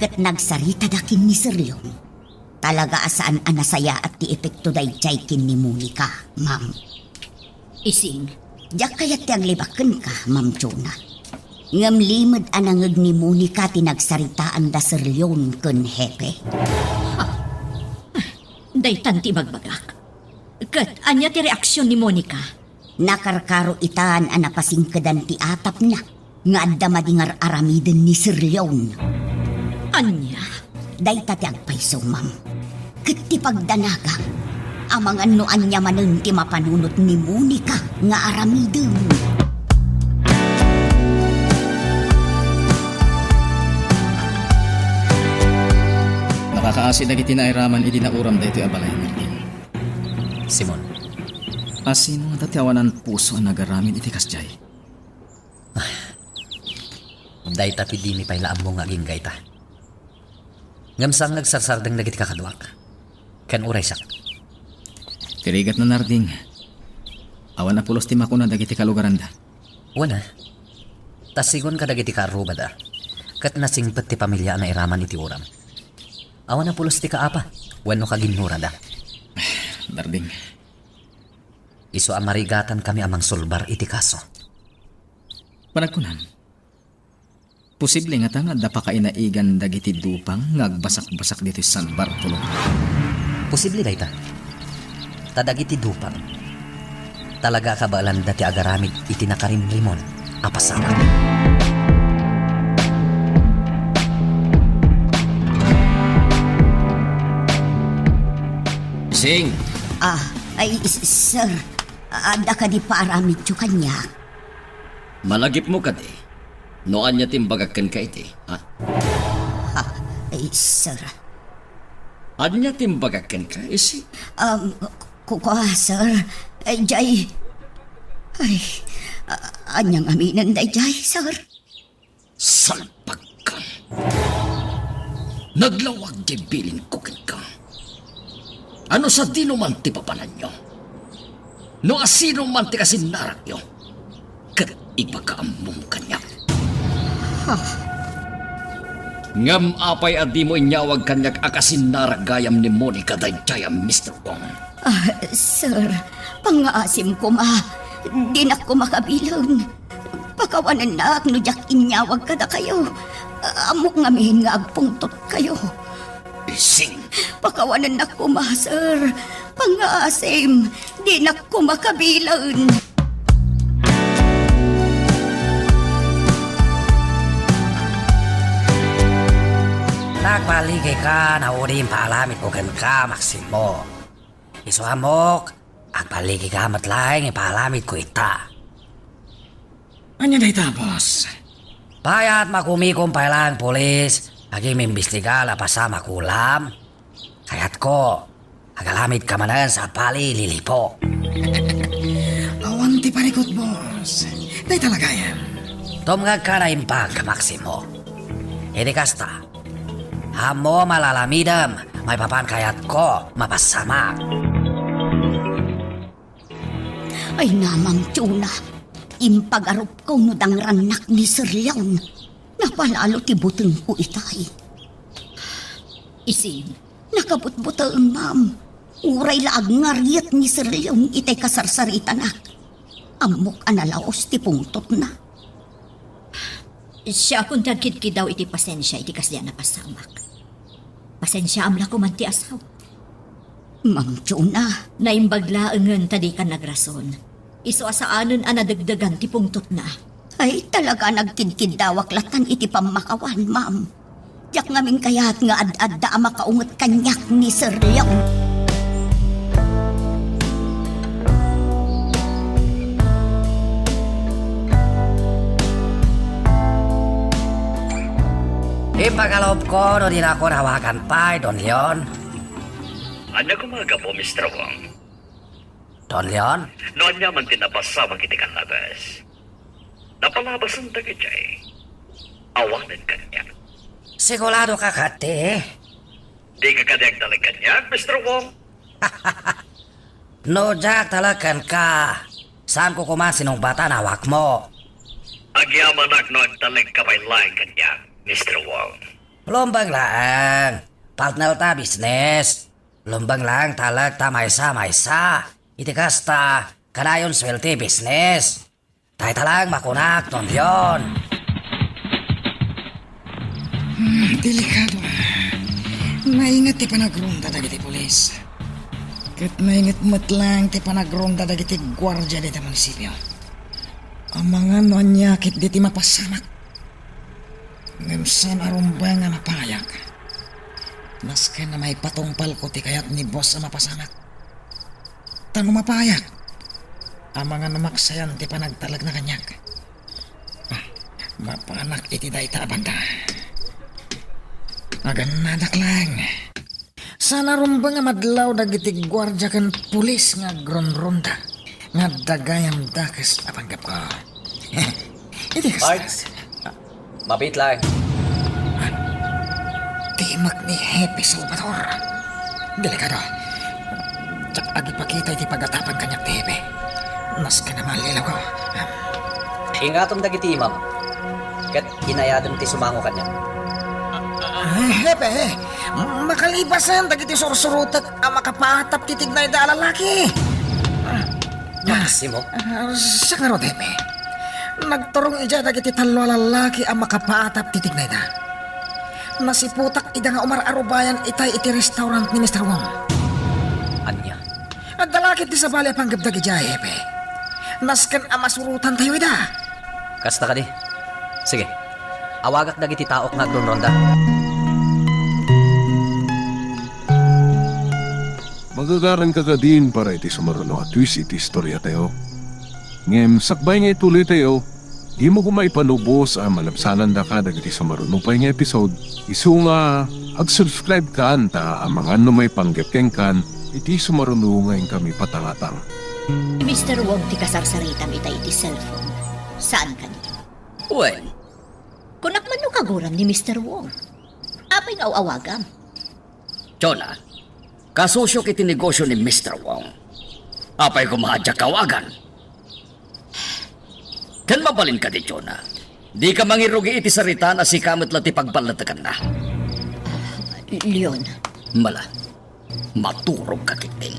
ket nagsaritada ken ni Sir Leon. Talaga a saan a nasayaat ti epekto daydiay ken ni Monica, ma'am. Ising. Diak kayat ti aglibak kenka, Ma'am Jonah. Ngem limed a nangeg ni Monica ti nagsaritaanda Sir Leon ken Hepe. Ha? Daytan ti ibagbagak. Ket ania ti reaksion ni Monica? Nakarkaro itan a napasingkedan ti atapna nga adda madi nga ar-aramiden ni Sir Leon. Ania? Dayta ti agpayso, ma'am. Ket ti pagdanagak, Amangan no ania manen ti mapanunot ni Monica nga aramidem. Nakakaasi dagiti nairaman idi nauram daytoy a balay, Martin. Simon. Asino ngata ti awanan puso a nagaramid iti kasdiay? Dayta ti dimi pay la ammo nga agingga ita. Ngem saan nga agsarsardeng dagiti kakaduak. Ken uray siak. Ti rigatna, Narding. Awan a pulos ti makuna dagiti kalugaranda. Wen a. Ta sigun kadagiti kaarrubada, ket nasingpet ti pamilia a nairaman iti uram. Awan a pulos ti kaapa wenno kaginnurada. Narding. Isu a marigatankami a mangsulbar iti kaso. Panagkunam, posible ngata nga adda pakainaigan dagiti dupang nga agbasakbasak ditoy San Bartolome? Posible dayta. Ta dagiti dupang, talaga a kabaelanda ti agaramid iti nakarimrimon a pasamak. Sing! Ah, ay, s-, sir. Adda kadi paaramidyo kaniak? Malagipmo kadi no ania ti imbagak kenka iti, ha? Ha? Ay, sir. Ania ti imbagak kenka, isi? Um, ku-, kua, sir. Ay, jay. Ay, a-, ania ngaminen dayjay, sir? Salpagka. Naglawag diay bilinko kenka. Ano sadino man ti papananyo? No asino man ti kasinnarakyo, ket ipakaammom kaniak. Ha? Ngem apay a dimo inyawag kaniak a kasinnarak gayam ni Monica dayjay a Mister Wong? Ah, sir, pangngaasim koma. Dinak koma kabilen. Pakawanennak no diak inyawag kadakayo. Ammok ngamin nga agpungtotkayo. Ising! Pakawanennak koma, sir. Pangngaasim, dinak koma kabilen. Nagbaligi ka, naudi impaalamidko kenka, Maximo. Isu ammok, agbaligi ka met laeng ipaalamidko ita. Ania dayta, boss? Payat makumikom pay laeng pulis, agimimbistiga la pasamak ulam. Kayatko, agalamid ka manen sa pali lilipo. Awan ti parikut, boss. Dayta la gayam. Tumngeg ka naimbag, Maximo. Idi kasta, ammo malalamidem maipapan kayatko mapasamak. Ay, Ma'am Chona, impagarupko no dangrannak ni Sir Leon. Napalalo ti butengko itay. Ising, nakabutbuteng, ma'am. Uray la agngariet ni Sir Leon itay kasarsaritanak. Ammok a nalaos ti pungtotna. Siakon ti agkidkidaw iti pasensia iti kasdiay a napasamak. Pasensiaam la koman ti asawa. Ma'am Chona. Naimbag laengen ta dika nagrason. Isu a saanen a nadegdegan ti pungtotna. Ay, talaga nagkidkiddawak latan iti pammakawan, ma'am. Diak ngamin kayat nga ad-adda a makaunget kaniak ni Sir Leon. Ipagalubko no dinakon awagan pay, Don Leon. Ania koma a gapu, Mister Wong? Don Leon? No ania man ti napasamak iti kanlabes, napalabasen dagijay awanen kaniak. Sigurado ka kadi? Dika kadi agtalek kaniak, Mister Wong? No diak talek kenka, saanko koma sinungbatan awakmo. Agyamanak no agtalek ka pay laeng kaniak, Mister Wong. Lumbeng laeng, partner ta business. Lumbeng laeng talek ta maysa-maysa. Iti kasta, kanayon suwelti business. Dayta laeng makunak, Don Leon. Hmm, delikado, ah. Nainget ti panagronda dagiti pulis. Ket nainget met laeng ti panagronda dagiti guardia dita munisipio. Amangan no ania ketdi ti mapasamak. Ngem saan a rumbeng a mapayak. Masken a maipatungpalko ti kayat ni boss a mapasamak. Umapayak. Amangan a maksayan ti panagtalekna kaniak. Ah, mapanak iti dayta a banda. Agannadak laeng. Saan a rumbeng a madlaw dagiti guardia ken pulis nga agronronda nga adda gayam dakes a panggepko. Iti Pards, kas- mabiit laeng. Timek ni Hepe Salvador. Delikado. Diak agipakita iti pagatapan kaniak ti Hepe. Nasken a mallilawko. Ingatom dagiti imam, ket inayadem ti sumango kaniak. Ah, Hepe, makalipasen dagiti sursurotek a makapaatap ti tignayda a lalaki. Ah, Maximo? Ah, siak ngarud, Hepe. Nagturong idiay dagiti tallo a lalaki a makapaatap ti tignayda. Nasiputak ida nga umar-arubayan itay iti restaurant ni Mister Wong. Ania? Adda la ketdi sabali a panggep dagidiay, Hepe. Nasken a masurotantayo ida. Kasta kadi? Sige. Awagak dagiti taok nga agronronda. Magagaranka kadin para iti sumaruno a twist iti istoriatayo. Ngem sakbay nga ituloytayo, dimo koma ipanubos a malabsanandaka dagiti sumaruno pay nga episode, isu nga ag-subscribe kan ta amangan no maipanggep kenkan iti sumaruno nga inkami patangatang. Mister Wong ti kasarsaritam ita iti cellphone. Saan kadi? Wen. Kunak man no kaguram ni Mister Wong. Apay nga aw-awagam? Jonah, kasusiok iti negosio ni Mister Wong. Apay koma a diak awagan? Ken mabalin kadi, Jonah, dika mangirugi iti saritaan a sika met la ti pagballetekanna. Leon. Mala, maturogka ketdin.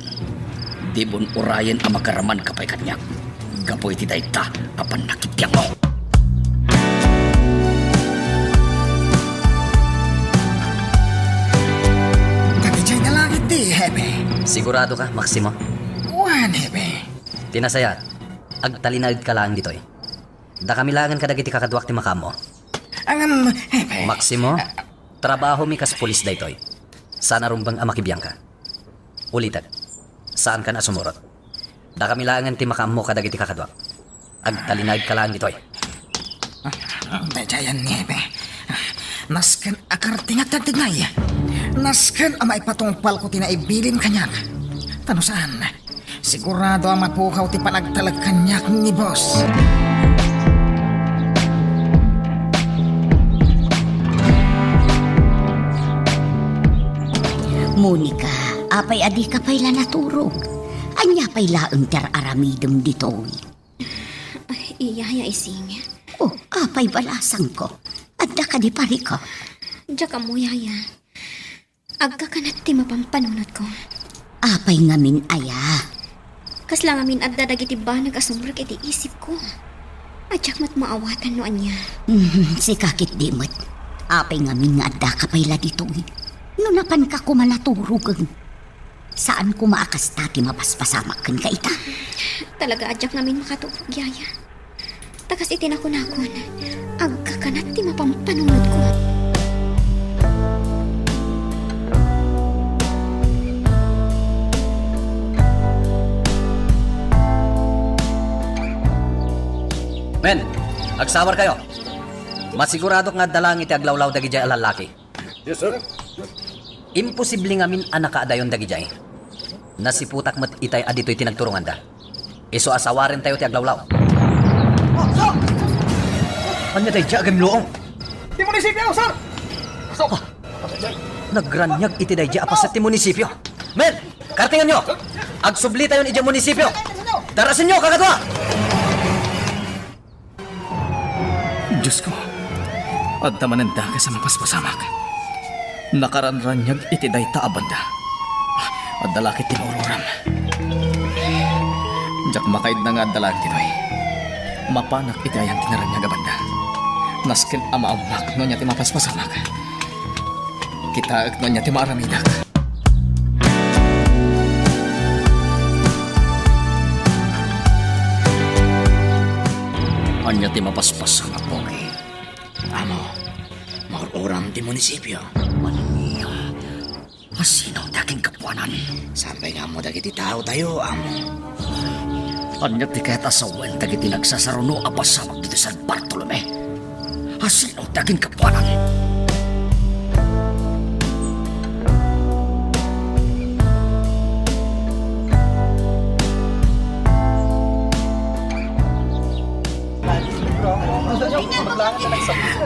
Dimo urayen a makaramanka pay kaniak gapu iti dayta a pannakibiangmo. Dagijay nga langit ti, Hepe. Sigurado ka, Maximo? Wen, Hepe. Ti nasayaat, agtalinaedka laeng ditoy. Dakami laengen kadagiti kakaduak ti makaammo. Ngem, Hepe. Maximo, trabahomi kas pulis daytoy. Saan a rumbeng a makibiangka. Ulitek, saankan a sumurot. Dakami laengen ti makaammo kadagiti kakaduak. Agtalinaedka laeng ditoy. Daydiayen, Hepe. Nasken a kartingak ti agtignay. Nasken a maipatungpalko ti naibilim kaniak. Ta no saan, sigurado a mapukaw ti panagtalek kaniak ni boss. Monica, apay a dika pay la naturog? Ania pay laeng ti ar-aramidem ditoy? Ay, Yaya Ising. Oh, apay balasangko? Adda kadi parika? Diak ammo, Yaya. Agkakanat ti mapampanunotko. Apay ngamin aya? Kasla ngamin adda dagiti banag a sumrek iti isipko. A diak met maawatan no ania. Mhm, sika ketdi met. Apay ngamin nga addaka pay la ditoy? No napanka koma naturogen. Saan koma a kasta ti mapaspasamak kenka ita? Talaga a diak ngamin makaturog, Yaya. Ta kas iti nakunakon, agkakanat ti mapampanunotko. Men, agsawarkayo. Masiguradok nga adda laeng iti aglawlaw dagidiay a lallaki. Yes, sir. Imposible ngamin a nakaadayon dagidiay. Nasiputak met itay a ditoy ti nagturonganda. Isu a sawarentayo ti aglawlaw. Oh, sir! Ania daydiay a gimluong? Ti munisipio, sir! Sir! Ah, nagraniag iti daydiay a paset ti munisipio. Men, kartinganyo! Agsublitayon idiay munisipio! Darasenyo, kakadua! Diosko, adda manen dakes a mapaspasamak. Nakaranraniag iti dayta a banda. Adda la ketdi maururam. Diak makaidna nga adda laeng ditoy. Mapanak iti ayan ti naraniag a banda. Nasken a maammoak no ania ti mapaspasamak. Kitaek no ania ti maaramidak. Ania ti mapaspasak a pogi? Amo, maur-uram ti munisipio. Ania? Asino ti akingapuanan? Saan pay nga ammo dagiti taotayo, amo? Ania ti kayat a sawen dagiti nagsasaruno a pasamak ditoy San Bartolome? Asino ti akingapuanan?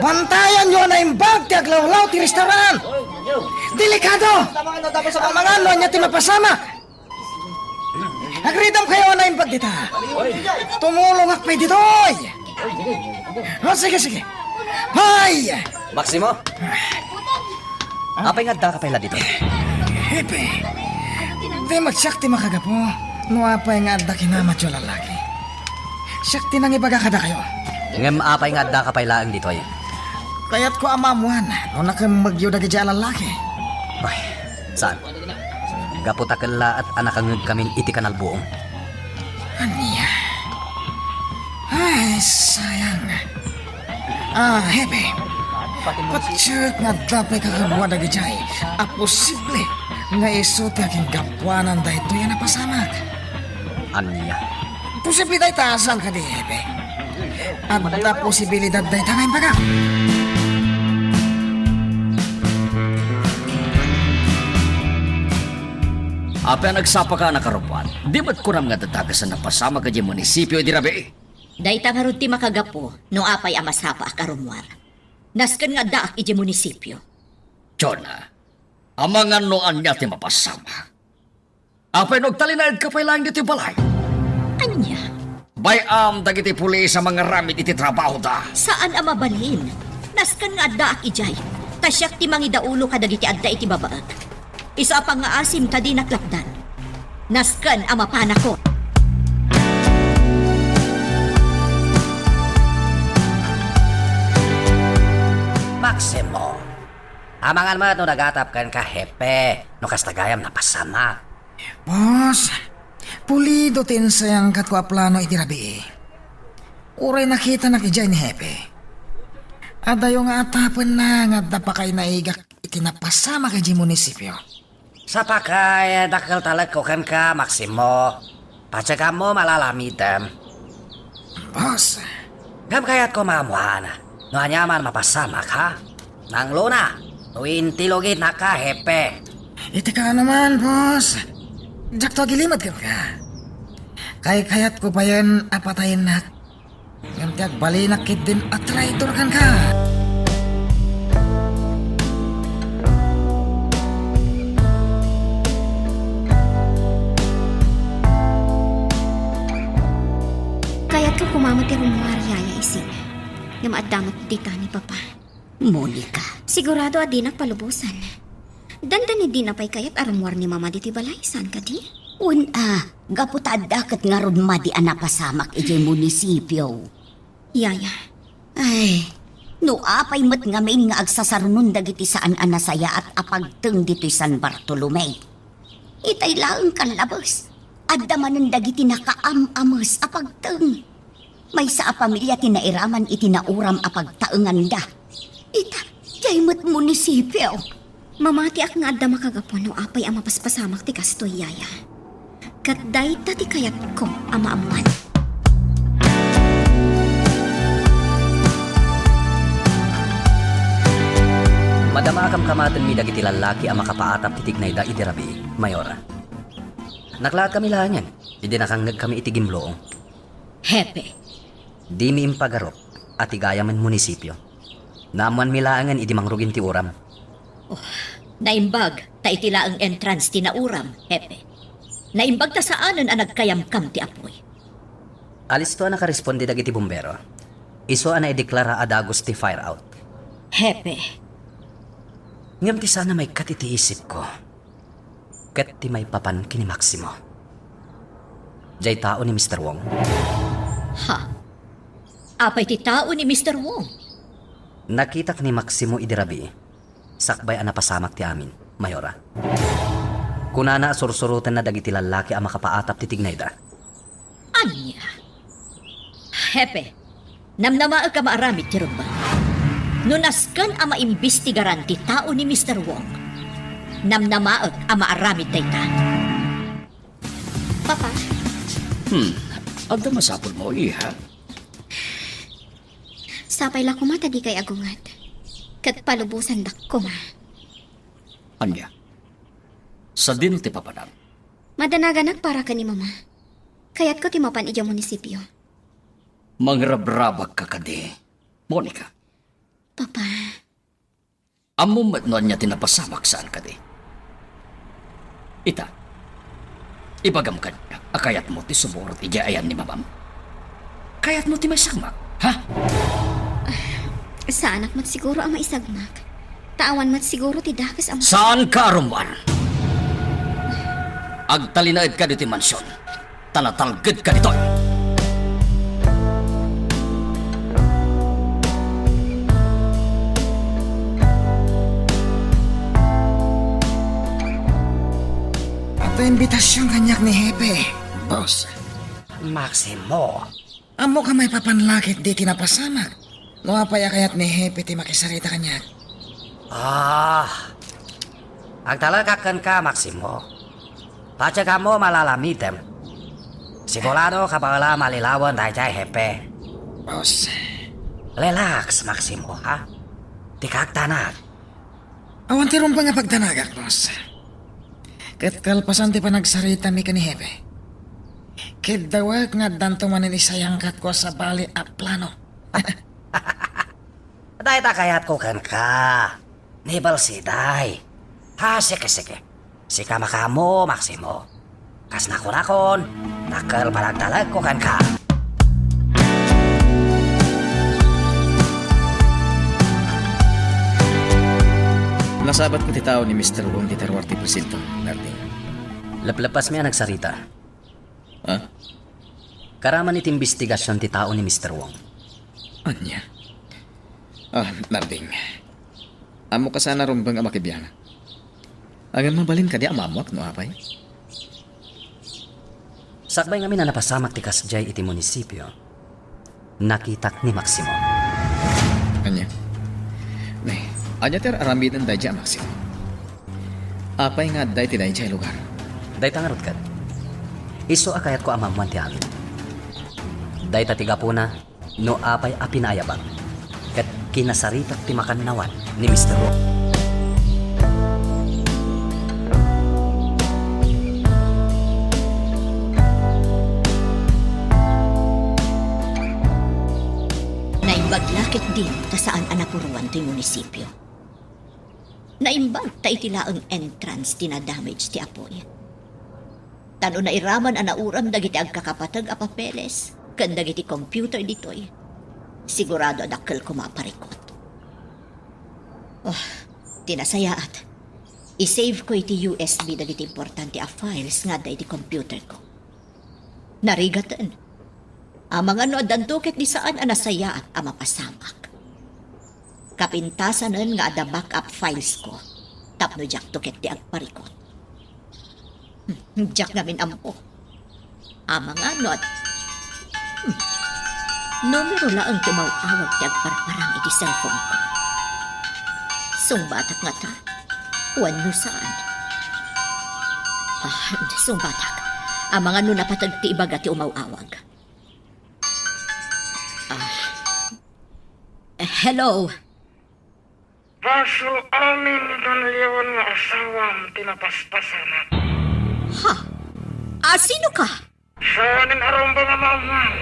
Bantayanyo a naimbag ti aglawlaw ti restaurant! Delikado! Amangan no ania ti mapasamak! Agridamkayo a naimbag dita! Tumulongak pay ditoy! O, sige, sige. Pay! Maximo? Apay nga addaka pay la ditoy? Hepe, di met siak ti makagapu no apay nga adda kinamatyo a lallaki. Siak ti nangibaga kadakayo. Ngem apay nga addaka pay laeng ditoy? Kayatko a maammoan no nakemmegyo dagiti a lallaki. Ay, saan? Gapu ta kellaat a nakangngegkamin iti kanal buong. Ania? Ay, sayang. Ah, Hepe. Patiek nga adda pay kakadua dagidiay a posible nga isu ti akingapuanan daytoy a napasamak. Ania? Posible dayta, saan kadi, Hepe? Adda posibilidad dayta nga imbagak. Apay a nagsapaka a nakarummuar? Di met kunam nga adda dakes a napasamak idiay munisipio idi rabii? Dayta ngarud ti makagapu no apay a masapa a karummuar. Nasken nga addaak idiay munisipio. Jonah, amangan no ania ti mapasamak. Apay no agtalinaedka pay laeng ditoy balay? Ania? Bay-am dagiti pulis a mangaramid iti trabahoda. Saan a mabalin. Nasken nga addaak idiay. Ta siak ti mangidaulo kadagiti adda iti babaek. Isu a pangngaasim ta dinak lapdan. Nasken a mapanakon. Maximo, amangan met no nagatap kenka, Hepe, no kasta gayam napasamak. Boss, pulido ti insayangkatko a plano iti rabii. Uray nakitanak idiay ni Hepe. Adayo nga atapenna nga adda pakainaigak iti napasamak idiay munisipio. Sapakay, dakkel talekko kenka, Maximo. Patiek ammo malalamidem. Boss. Ngem kayatko maammoan no ania man mapasamak, ha? Nanglona, no intilogitnaka, Hepe. Iti kaano man, boss. Diakto agilimed kenka. Kaykayatko payen a patayennak. Ngem ti agbalinak ketdin a traitor kenka. Kayatko koma met ti rummuar, Yaya, isip. Ngem adda met dita ni Papa. Monica. Sigurado a dinak palubosan. Dandani dina pay kayat a rummuar ni Mama ditoy balay, saan kadi? Wen a, gapu ta adda ket ngarud madi a napasamak idiay munisipio. Yaya. Ay, no apay met ngamin nga agsasarunon dagiti saan a nasayaat a pagteng ditoy San Bartolome. Itay laeng kallabes, adda manen dagiti nakaam-ames a pagteng. Maysa a pamilia ti nairaman iti nauram a pagtaenganda. Ita, diay met munisipio. Mamatiak nga adda makagapu no apay a mapaspasamak ti kastoy, Yaya. Ket dayta ti kayatko a maammoan. Madama a kamkamatenmi dagiti lallaki a makapaatap ti tignayda idi rabii, Mayora. Naklaatkami laengen idi nakangngegkami iti gimloong. Hepe. Dimi impagarup a ti gayamen munisipio. Naammoanmi laengen idi mangrugin ti uram. Oh, naimbag ta iti laeng entrance ti nauram, Hepe. Naimbag ta saanen a nagkayamkam ti apuy. Alisto a nakaresponde dagiti bumbero. Isu a naideklara a dagus ti fire out. Hepe. Ngem ti saan a maikkat iti isipko ket ti maipapan ken ni Maximo. Diay tao ni Mister Wong. Ha? Apay ti tao ni Mister Wong? Nakitak ni Maximo idi rabii, sakbay a napasamak ti amin, Mayora. Kunana a sursurotenna dagiti lallaki a makapaatap ti tignayda. Ania? Hepe, namnamaek a maaramid ti rumbeng. No nasken a maimbestigaran ti tao ni Mister Wong, Namnamaek a maaramid dayta. Papa. Hmm, adda masapulmo, iha? Sapay la koma ta dikay agunget. Ket palubosandak koma. Ania? Sadino ti papanak? Madanaganak para ken ni Mama. Kayatko ti mapan idiay munisipio. Mangrabrabak ka kadi, Monica. Papa. Ammom met no ania ti napasamak saan kadi. Ita, ibagam kaniak a kayatmo ti sumurot idiay ayan ni Mamam. Kayatmo ti maisagmak, ha? Saanak met siguro a maisagmak. Ta awan met siguro ti dakes a ma- Saanka a rummuar. Agtalinaedka ditoy mansion, ta natalgedka ditoy. Adda imbitasion kaniak ni Hepe, boss. Maximo. Ammok a maipapan la ketdi ti napasamak. No apay a kayat ni Hepe ti makisarita kaniak. Ah, agtalekak kenka, Maximo. Patiek ammo malalamidem. Sigurado ka baela malilawen daydiay Hepe. Boss. Relax, Maximo, ha? Dika agdanag. Awan ti rumbeng a pagdanagak, boss. Ket kalpasan ti panagsaritami ken ni Hepe, kiddawek nga addanto manen isayangkatko a sabali a plano. Dayta kayatko kenka. Ni Balsiday. Ha, sige, sige. Sika makaammo, Maximo. Kas nakunakon, dakkel panagtalekko kenka. Nasabatko ti tao ni Mister Wong ti ruar ti presinto, Narding. Leplepasmi a nagsarita. Ha? Karaman iti imbestigasion ti tao ni Mister Wong. Ania? Ah, Narding. Ammoka saan a rumbeng a makibiang. Ngem mabalin kadi a maammoak no apay? Sakbay ngamin a napasamak ti kasdiay iti munisipio, nakitak ni Maximo. Ania? Ne, ania ti ar-aramiden daydiay a Maximo? Apay nga adda iti daydiay a lugar? Dayta ngarud ket. Isu a kayatko a maammoan ti amin. Dayta ti gapuna no apay a pinaayabak ket kinasaritak ti makannawan ni Mister Wu. Naimbag la ketdin ta saan a napuruan toy munisipio. Naimbag ta iti laeng entrance ti nadamage ti apuy. Ta no nairaman a nauram dagiti agkakapateg a papeles ken dagiti computer ditoy, sigurado a dakkel koma a parikut. Oh, ti nasayaat, i-save ko iti U S B dagiti importante a files nga adda iti computer ko. Narigaten. Amangan no addanto ketdi saan a nasayaat a mapasamak. Kapintasanen nga adda backup files ko tapno diakto ketdi agparikut. Hmm, diak ngamin ammo. Amangan no ad-, hmm. Numero laeng ti umaw-awag ti agparparang iti cellphone ko. Sungbatak ngata wenno saan? Ah, sungbatak. Amangan no napateg ti ibaga ti umaw-awag. Ah. Hello? Basol amin ni Don Leon nga asawam ti napaspasamak. Ha? A, sino ka? Saanen a rumbeng a maammoan.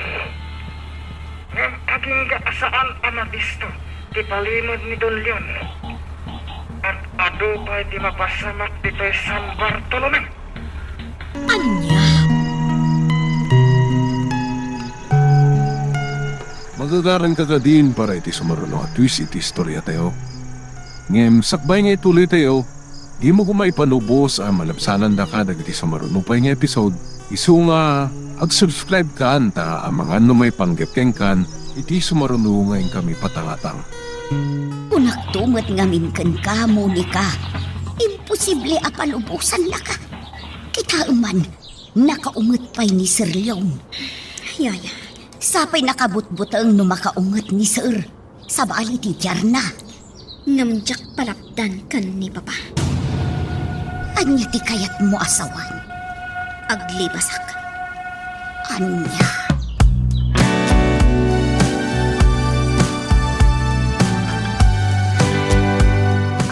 Ngem agingga a saan a mabisto ti palimed ni Don Leon. Ad-adu pay ti mapasamak ditoy San Bartolome. Ania? Magagaranka kadin para iti sumaruno a twist iti istoriatayo. Ngem sakbay nga ituloytayo, dimo koma ipanubos a malabsanandaka dagiti sumaruno pay nga episode, isu nga ag-subscribe kan ta amangan no maipanggep kenkan iti sumaruno nga inkami patangatang. Kunakto met ngamin kenka, Monica, imposible a palubosannaka. Kitaem man, nakaunget pay ni Sir Leon. Yaya. Sapay nakabutbuteng no makaunget ni Sir. Sabali ti diarna. Ngem diak palapdan ken ni Papa. Ania ti kayatmo a sawen? Aglibasak. Ania?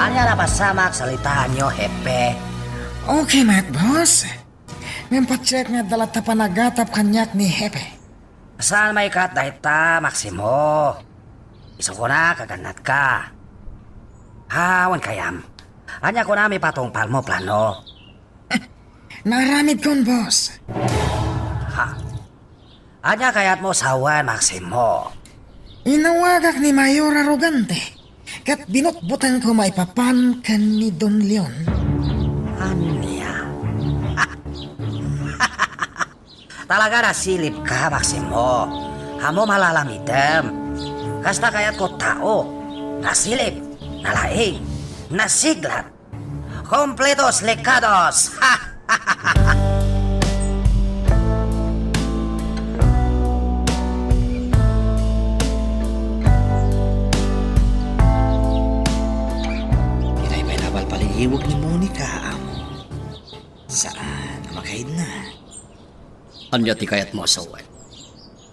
Ania napasamak, salitaanyo, Hepe? Okay met, boss. Ngem patiek nga adda latta panagatap kaniak ni Hepe. Saan maikkat dayta, Maximo? Isu kunak a gannatka. Ha, wen kayam. Ania kunam ipatungpalmo plano? Naaramidkon, boss. Ha? Ania kayatmo sawen, Maximo? Inawagak ni Mayor Arrogante, ket binutbutengko maipapan ken ni Don Leon. Ania? Talaga nasilipka, Maximo. Ammom a lalamidem. Kasta kayatko tao. Nasilip, nalaing, nasiglat. Kompletos, likados. Kinaiba-iba a palpaliiwek ni Monica, amo. Saan a makaidna? Ania ti kayatmo a sawen?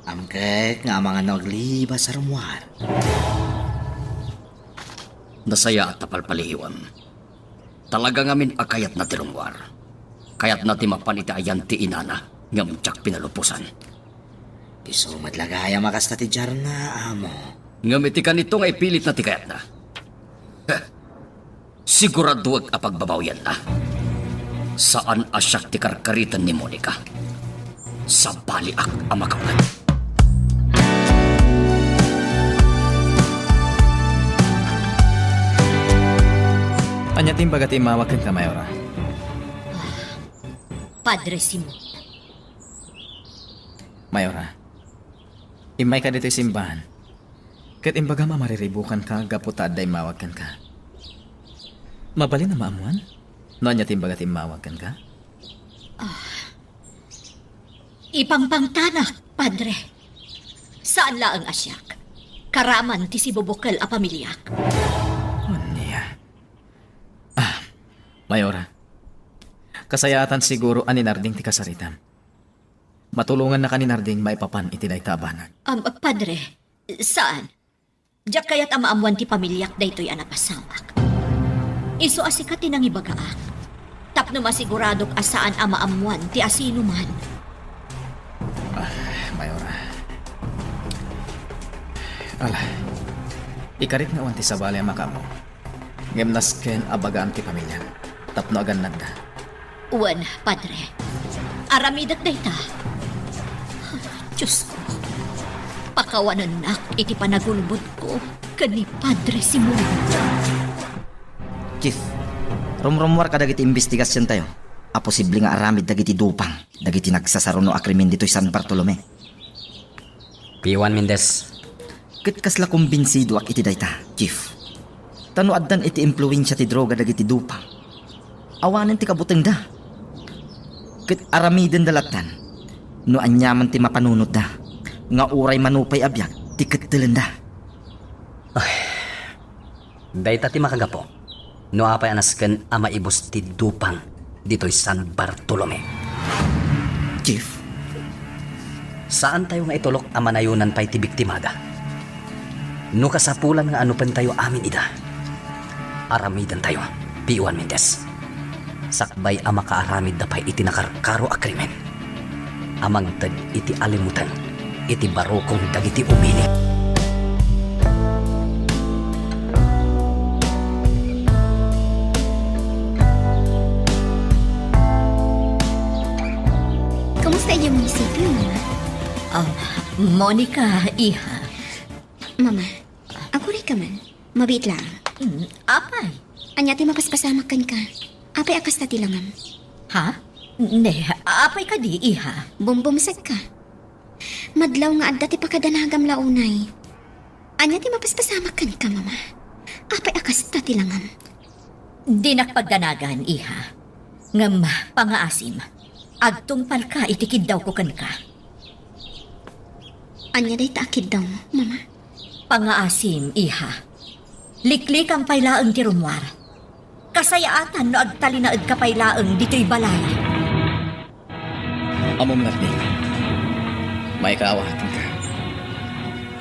Amkek nga amangan no aglibas a rummuar. Nasayaat a palpaliiwem. Talaga ngamin a kayatna ti rummuar. Kayatna ti mapan iti ayan ti inana, ngem diak pinalubosan. Isu met la gayam a kasta ti diarna, amo. Ngem iti kanito nga ipilitna ti kayatna. Heh. Siguradoek a pagbabawianna. Saan a siak ti karkariten ni Monica. Sabaliak a makauneg. Ania ti imbaga ti immawag kenka, Mayora? Ah, Padre Simon. Mayora, immayka ditoy simbahan, ket imbagam a mariribukanka gapu ta adda immawag kenka. Mabalin a maammuan no ania ti imbaga ti immawag kenka? Ah, ipangpangtanak, Padre. Saan laeng a siak. Karaman ti sibubukel a pamiliak. Ania? Ah, Mayora, kasayaatan siguro a ni Narding ti kasaritam. Matulongannaka ni Narding maipapan iti dayta a banag. Am, Padre, saan? Diak kayat a maammuan ti pamiliak daytoy a napasamak. Isu a sika ti nangibagaak. Tapno masiguradok a saan a maammuan ti asinoman. Ah, Mayora. Ala, ikarik nga awan ti sabali a makaammo. Ngem nasken a bagaam ti pamiliam tapno agannadda. Wen, Padre. Aramidek dayta. Diosko, pakawanennak iti panagulbodko ken ni Padre Simon. Chief, rumrummuar kadagiti imbestigasiontayo a posible nga aramid dagiti dupang dagiti nagsasaruno a krimen ditoy San Bartolome. Piwan Mendez. Ket kasla kumbinsidoak iti dayta, Chief. Ta no addan iti impluensia ti droga dagiti dupang, awanen ti kabutengda. Ket aramidenda lattan no aniaman ti mapanunotda nga uray manupay a biag ti kettelenda. Ay, dayta ti makagapu no apay a nasken a maibus ti dupang ditoy San Bartolome. Chief? Saantayo nga itulok a manayonan pay ti biktimada. No kasapulan nga anupentayo amin ida, aramidentayo, Piwan Mendez. Sakbay a makaaramidda pay iti nakarkaro a krimen a mangted iti alimutan iti barukong dagiti ubili. Kumusta idiay munisipio, Mama? Ah, Monica, iha. Mama, aguray ka man. Mabiit laeng. Mm, apay? Ania ti mapaspasamak kenka? Apay a kasta ti langam? Ha? Ne, apay kadi, iha? Bumbumsek ka. Madlaw nga adda ti pakadanagam la unay. Ania ti mapaspasamak kenka, Mama? Apay a kasta ti langam? Dinak pagdanagan, iha. Ngem pangaasim, agtungpalka iti kiddawko kenka. Ania dayta a kiddawmo, Mama? Pangaasim, iha. Liklikam pay laeng ti rummuar. Kasayaatan no agtalinaedka pay laeng ditoy balay. Ammom, Narding. Maikaawaak kenka.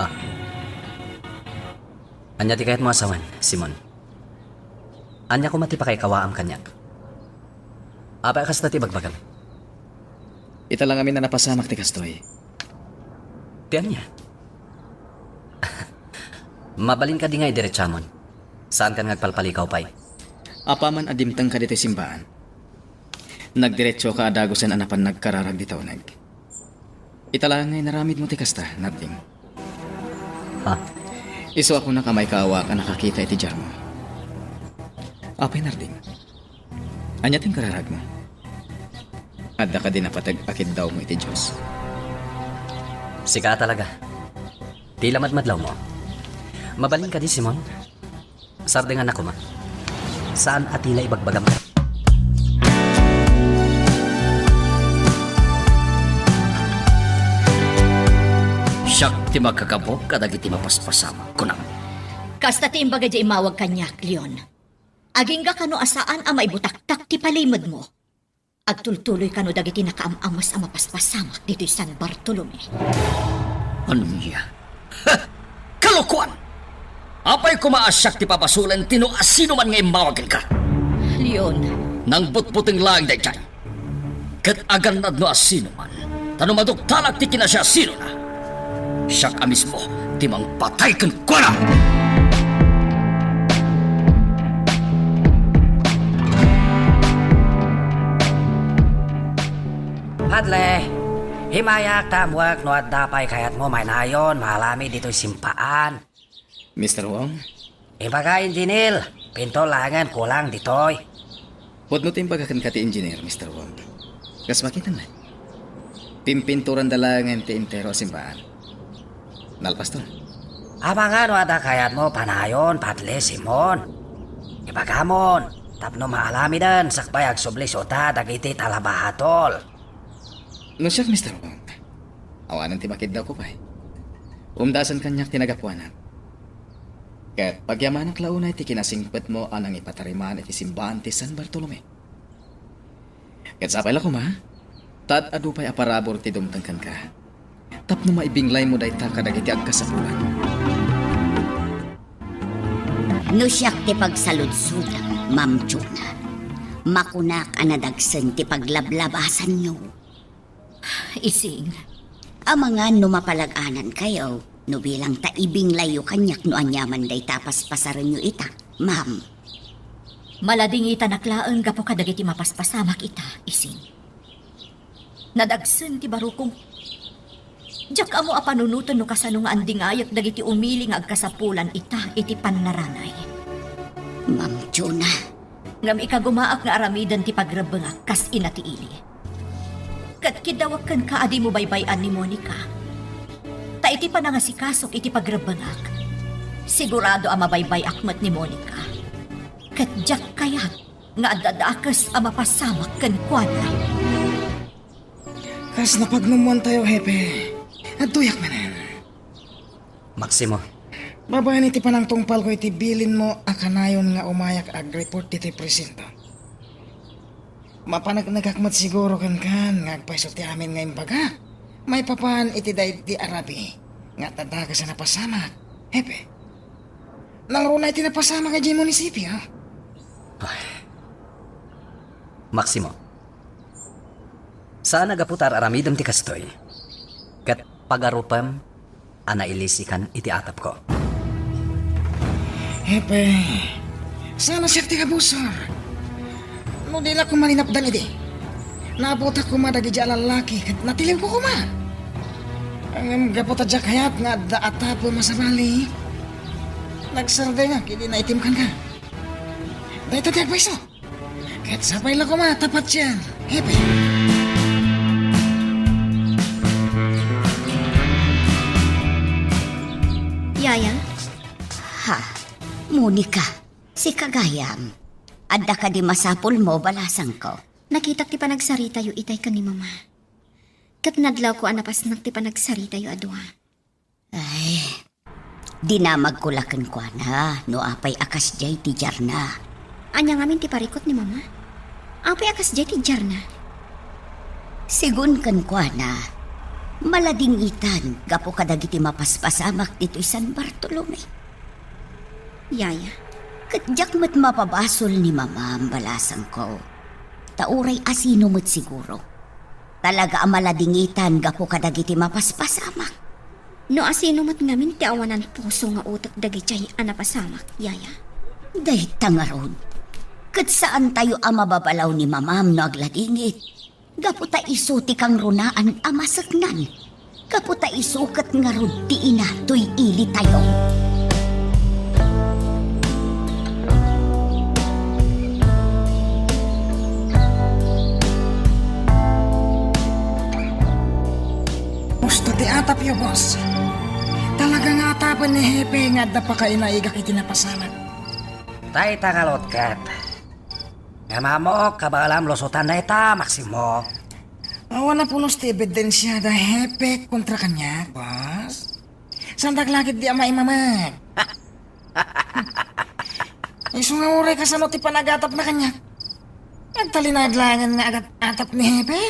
Ah. Ania ti kayatmo a sawen, Simon? Ania koma ti pakaikawaam kaniak? Apay a kasta ti ibagbagam? Ita la ngamin a napasamak ti kastoy. Ti ania? Mabalin kadi nga idiretsamon? Saankan nga agpalpalikaw pay? Apaman a dimtengka ditoy simbaan, nagdiretsoka a dagusen a napan nagkararag dita uneg. Ita la nga inaramidmo ti kasta, Narding. Ha? Isu a kunak a maikaawaak a nakakita iti diarmo. Apay, Narding? Ania ti inkararagmo? Adda kadi napateg a kiddawmo iti Dios? Sika talaga. Ti lamadmadlawmo. Mabalin kadi, Simon? Sardengannak koma. Saan a ti la ibagbagam. Siak ti makagapu kadagiti mapaspasamak, kunam. Kasta ti imbaga diay immawag kaniak, Leon. Agingga kano a saan a maibutaktak ti palimedmo. Agtultuloy kano dagiti nakaam-amas a mapaspasamak ditoy San Bartolome. Ania? Ha! Kalokoan! Apay koma a siak ti pabasolen ti no asinoman nga immawag kenka? Leon. Nangbutbuteng laeng daydiay. Ket agannad no asinoman, ta no maduktalak ti kinasiasinona, siak a mismo ti mangpatay kenkuana! Padre, immayak ta ammoek no adda pay kayatmo mainayon maaramid ditoy simbaan. Mister Wong? Ibaga, Engineer, pinto laengen kulang ditoy. Pudno ti imbaga kenka ti engineer, Mister Wong. Kas makitam met, pimpinturanda laengen ti entero a simbaan. Nalpas to. Amangan no adda kayatmo panayon, Padre Simon. Ibagamon, tapno maaramiden sakbay agsubli isuda dagiti talabahatol. No siak, Mister Wong, awanen ti makiddawko pay. Umdasen kaniak ti nagapuanak. Ket pagyamanak la unay ti kinasingpetmo a nangipatariman iti simbaan ti San Bartolome. Ket sapay la koma, ta ad-adu pay a parabur ti dumteng kenka, tapno maibinglaymo dayta kadagiti agkasapulan. No siak ti pagsaludsodam, Ma'am Juna, makunak a nadagsen ti paglablabasanyo. Ising. Amangan no mapalag-anankayo, no bilang ta ibinglayyo kaniak no aniaman dayta a paspasarenyo ita, ma'am. Maladingitanak laeng gapu kadagiti mapaspasamak ita, Ising. Nadagsen ti barukong. Diak ammo a panunoten no kasano nga andingayek dagiti umili nga agkasapulan ita iti pannaranay. Ma'am Juna. Ngem ikagumaak nga aramiden ti pagrebbengak kas ina ti ili. Ket kiddawek kenka a dimo baybay-an ni Monica. Ta iti panangasikasok iti pagrebbengak, sigurado a mabaybay-ak met ni Monica. Ket diak kayat nga adda dakes a mapasamak kenkuana. Kas napagmammuantayo, Hepe. Adtoyak manen. Maximo. Babaen iti panangtungpalko iti bilinmo a kanayon nga umayak agreport ditoy presinto. Mapaneknekak met siguro kenkan nga agpayso ti amin nga imbagak maipapan iti daydi a rabii nga adda dakes a napasamak, Hepe. Nangruna iti napasamak idiay munisipio. Ay. Maximo, saan a gapu ta ar-aramidem ti kastoy, ket pagarupem a nailisikan iti atapko. Hepe, saan a siak ti kabusor. No di la koma linapdan idi, naaputak koma dagiti a lallaki ket natiliwko koma. Ngem gapu ta diak kayat nga adda atapem a sabali, nagsardengak idi naitim kenka. Dayta ti agpayso. Ket sapay la koma ta patien, Hepe. Yaya? Ha? Monica, sika gayam. Adda kadi masapulmo, balasangko? Nakitak ti panagsaritayo itay ken ni Mama. Ket nadlawko a napasnak ti panagsaritayo a dua. Ay, dinamagko la kenkuana no apay a kasdiay ti diarna. Ania ngamin ti parikut ni Mama? Apay a kasdiay ti diarna? Sigun kenkuana, maladingitan gapu kadagiti mapaspasamak ditoy San Bartolome. Yaya. Ket diak met mapabasol ni Mamam, balasangko. Ta uray asino met siguro. Talaga a maladingitan gapu kadagiti mapaspasamak. No asino met ngamin ti awanan puso nga utek dagidiay a napasamak, Yaya? Dayta ngarud, ket saantayo a mababalaw ni Mamam no agladingit. Gapu ta isu ti kangrunaan a maseknan. Gapu ta isu ket ngarud ti ina toy ilitayo. Husto ti atapyo, boss. Talaga nga atapen ni Hepe nga adda pakainaigak iti napasamak. Dayta ngarud ket. Ngem ammok, kabaelam lusotan dayta, Maximo. Awan a pulos ti ebidensia da Hepe kontra kaniak, boss. Saandak la ketdi a maimamek. Isu nga uray kasano ti panagatapna kaniak. Agtalinaed laengen nga agat-atap ni Hepe.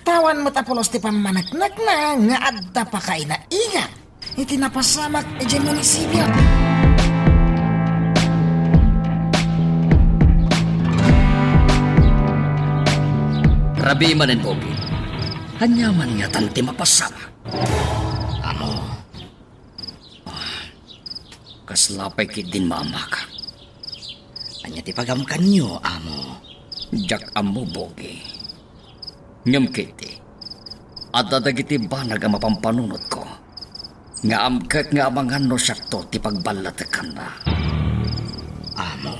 Ta awan met a pulos ti pammaneknekna nga adda pakainaigak iti napasamak idiay munisipio. Rabii manen, Bogi. Ania man ngatan ti mapasamak? Amo. Ah, kasla pay ketdin maamakak. Ania ti pagamkanyo, amo? Diak ammo, Bogi. Ngem ketdi, adda dagiti banag a mapampanunotko nga amkek nga amangan no siakto ti pagballatekanna. Amo,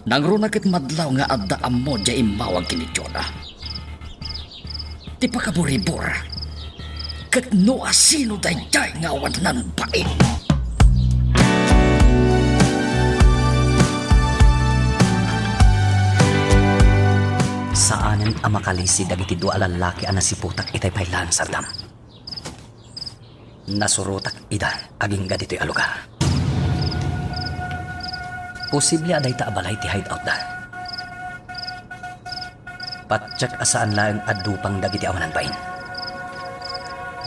nangruna ket madlaw nga adda ammo diay immawag ken ni Jonah. Ti pakaburibor, ket no asino daydiay nga awanan bain. Saanen a makalisi dagiti dua a lallaki a nasiputak itay paylaen sardam. Nasurotak ida agingga ditoy a lugar. Posible a dayta a balay ti hideoutda. Patiek a saan laeng a dupang dagiti awanan bain.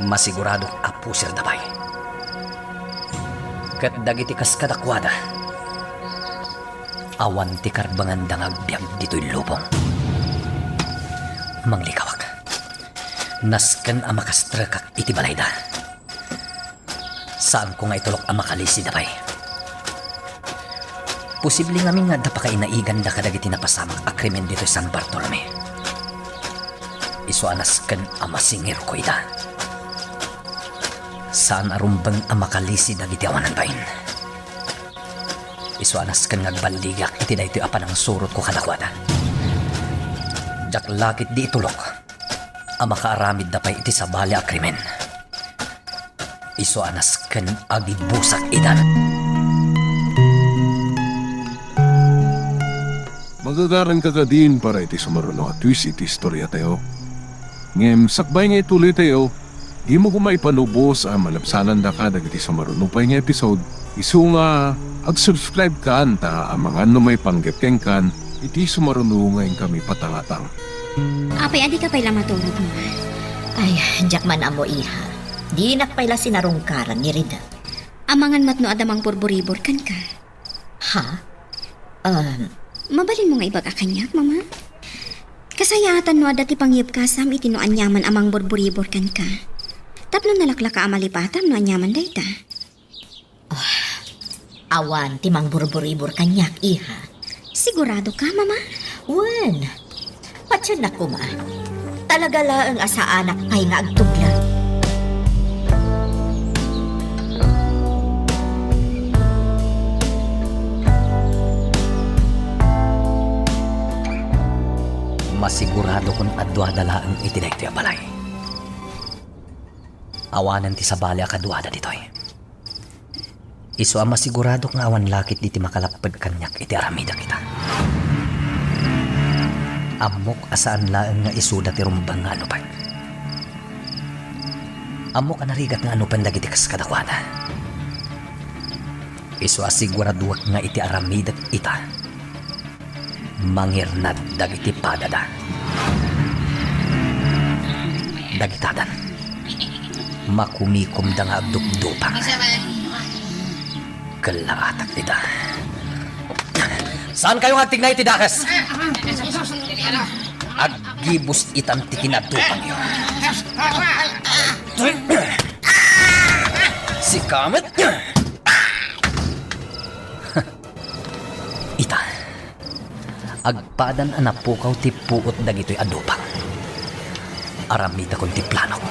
Masiguradok a pusirda pay. Ket dagiti kas kadakuada, awan ti karbenganda nga agbiag ditoy lubong. Manglikawak. Nasken a makastrekak iti balayda. Saanko nga itulok a makalisida pay. Posible ngamin nga adda pakainaiganda kadagiti napasamak a krimen ditoy San Bartolome. Isu a nasken a masingirko ida. Saan a rumbeng a makalisi dagiti awanan bain. Isu a nasken nga agballigak iti daytoy a panangsurotko kadakuada. Diak la ketdi itulok a makaaramidda pay iti sabali a krimen. Isu a nasken a gibusak ida. Magagaranka kadin para iti sumaruno a twist iti istoriatayo. Ngem sakbay nga ituloytayo, dimo koma ipanubos a malabsanandaka dagiti sumaruno pay nga episode. Isu nga, ag-subscribe kan ta amangan no maipanggep kenkan iti sumaruno nga inkami patangatang. Apay a dika pay la maturog, Mama? Ay, diak man ammo, iha. Dinak pay la sinarungkaran ni Rida. Amangan met no adda mangburburibor kenka. Ha? Um, Mabalinmo nga ibaga kaniak, Mama? Kasayaatan no adda ti pangyebkasam iti no aniaman a mangburburibor kenka. Tapno nalaklaka a malipatam no aniaman dayta. Ah, awan ti mangburburibor kaniak, iha. Sigurado ka, Mama? Wen. Patiennak koma. Talaga laeng a saanak pay nga agtugna. Masiguradokon a duada laeng iti daytoy a balay. Awanen ti sabali a kaduada ditoy. Isu a masiguradok nga awan la ketdi ti makalapped kaniak iti aramidek ita. Ammok a saan laeng nga isuda ti rumbeng nga anupek. Ammok a narigat nga anupen dagiti kas kadakuada. Isu a siguraduek nga iti aramidek ita, Mangirnad dagiti padada. Dagitadan, makumikomda nga agdupdupang. Ket laatak ida. Saankayo nga agtignay iti dakes? Aggibus itan ti kinadupangyo. Sika met. Ita, agpadan a napukaw ti puot dagitoy a dupang. Aramidakon ti planok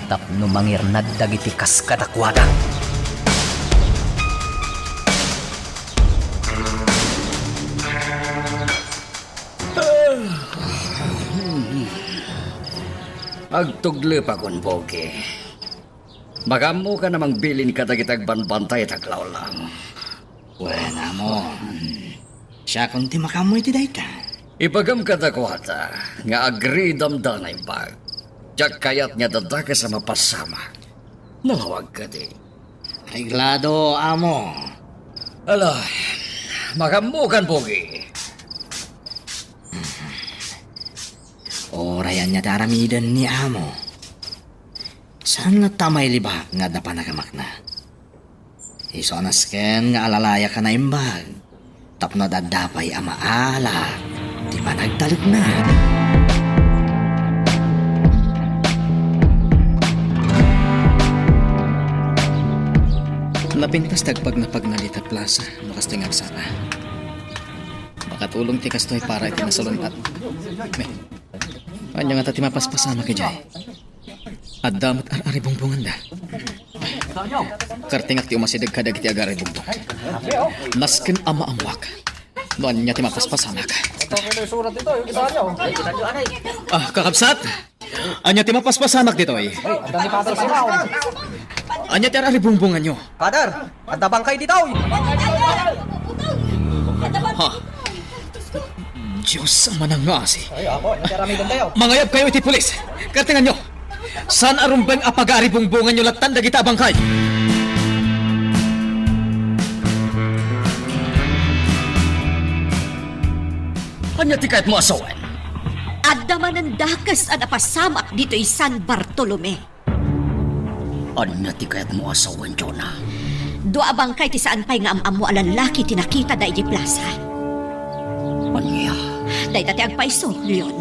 tapno mangirnad dagiti kas kadakuada. Agtuglepakon, Bogi. Makaammokan a mangbilin kadagiti agbanbantay iti aglawlaw. Wen, amo. Siakon ti makaammo iti dayta. Ibagam kadakuada nga agridamda naimbag. Diak kayat nga adda dakes a mapasamak. Nalawag kadi. Reglado, amo. Ala, makaammokan, Bogi. Uray ania ti aramiden ni amo. Saan latta a mailibak nga adda panagamakna? Isu a nasken nga alalayak a naimbag tapno ad-adda pay a maala ti panagtalekna. Napintas ti agpagnapagna dita plaza no kastoy nga agsapa. Makatulong ti kastoy para iti nasalun-at. Ania ngata ti mapaspasamak idiay? Adda met ar-aribungbonganda. Kartingak ti umasideg kadagiti agaribungbong. Nasken a maammoak no ania ti mapaspasamak. Ah, kakabsat! Ania ti mapaspasamak ditoy? Ania ti ar-aribungbonganyo? Father, adda bangkay ditoy! Ha? Dios a manangngasi. Ay, apo, ano ti aramiden tayo? Mangayabkayo iti pulis. Kartenganyo. Saan a rumbeng a pagaaribungbonganyo lattan dagita a bangkay? Ania ti kayatmo a sawen? Adda manen dakes a napasamak ditoy San Bartolome. Ania ti kayatmo a sawen, Jonah? Dua a bangkay ti saan pay nga am-ammo a lallaki ti nakitada idiay plaza. Ania? Dayta ti agpayso, Leon.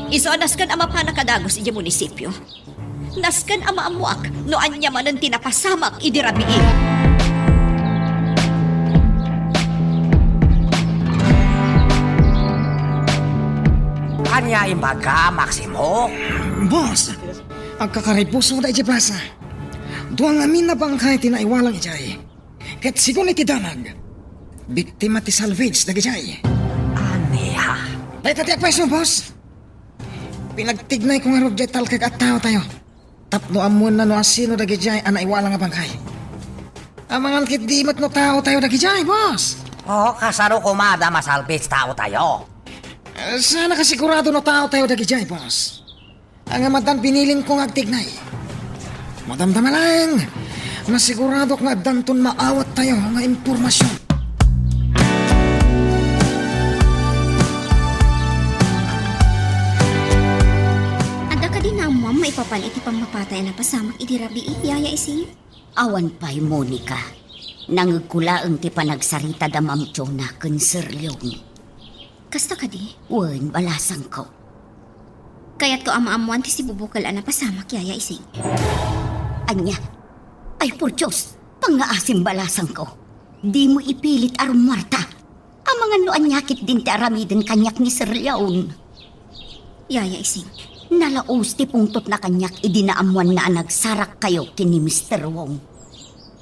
Isu a nasken a mapanak a dagus idiay munisipio. Nasken a maammoak no ania manen ti napasamak idi rabii. Ania imbaga, Maximo? Boss, agkakaribuso da idiay plaza. Dua ngamin a bangkay ti naiwalang idiay. Ket segun iti damag, biktima ti salvage dagidiay. Ania? Dayta ti agpayso, boss. Pinagtignayko ngarud diay talkek a taotayo tapno ammoenna no asino dagidiay a naiwalang a bangkay. Amangan ketdi met no taotayo dagidiay, boss. O, kasano koma da masalvage taotayo? Eh, saan a kasigurado no taotayo dagidiay, boss. Ania manen ti binilinko nga agtignay? Madamdama laeng, masiguradok nga addanton maawattayo nga impormasion. Adda kadi naammoam maipapan iti pammapatay a napasamak idi rabii, Yaya Ising? Awan pay, Monica. Nangegko laeng ti panagsarita da Ma'am Jonah ken Sir Leon. Kasta kadi? Wen, balasangko. Kayatko a maammoan ti sibubukel a napasamak, Yaya Ising. Ania? Ay, por Dios! Pangngaasim, balasangko! Dimo ipilit a rummuarta! Amangan no ania ketdin ti aramiden kaniak ni Sir Leon. Yaya Ising. Nalaus ti pungtotna kaniak idi naammoanna a nagsarakkayo ken ni Mister Wong.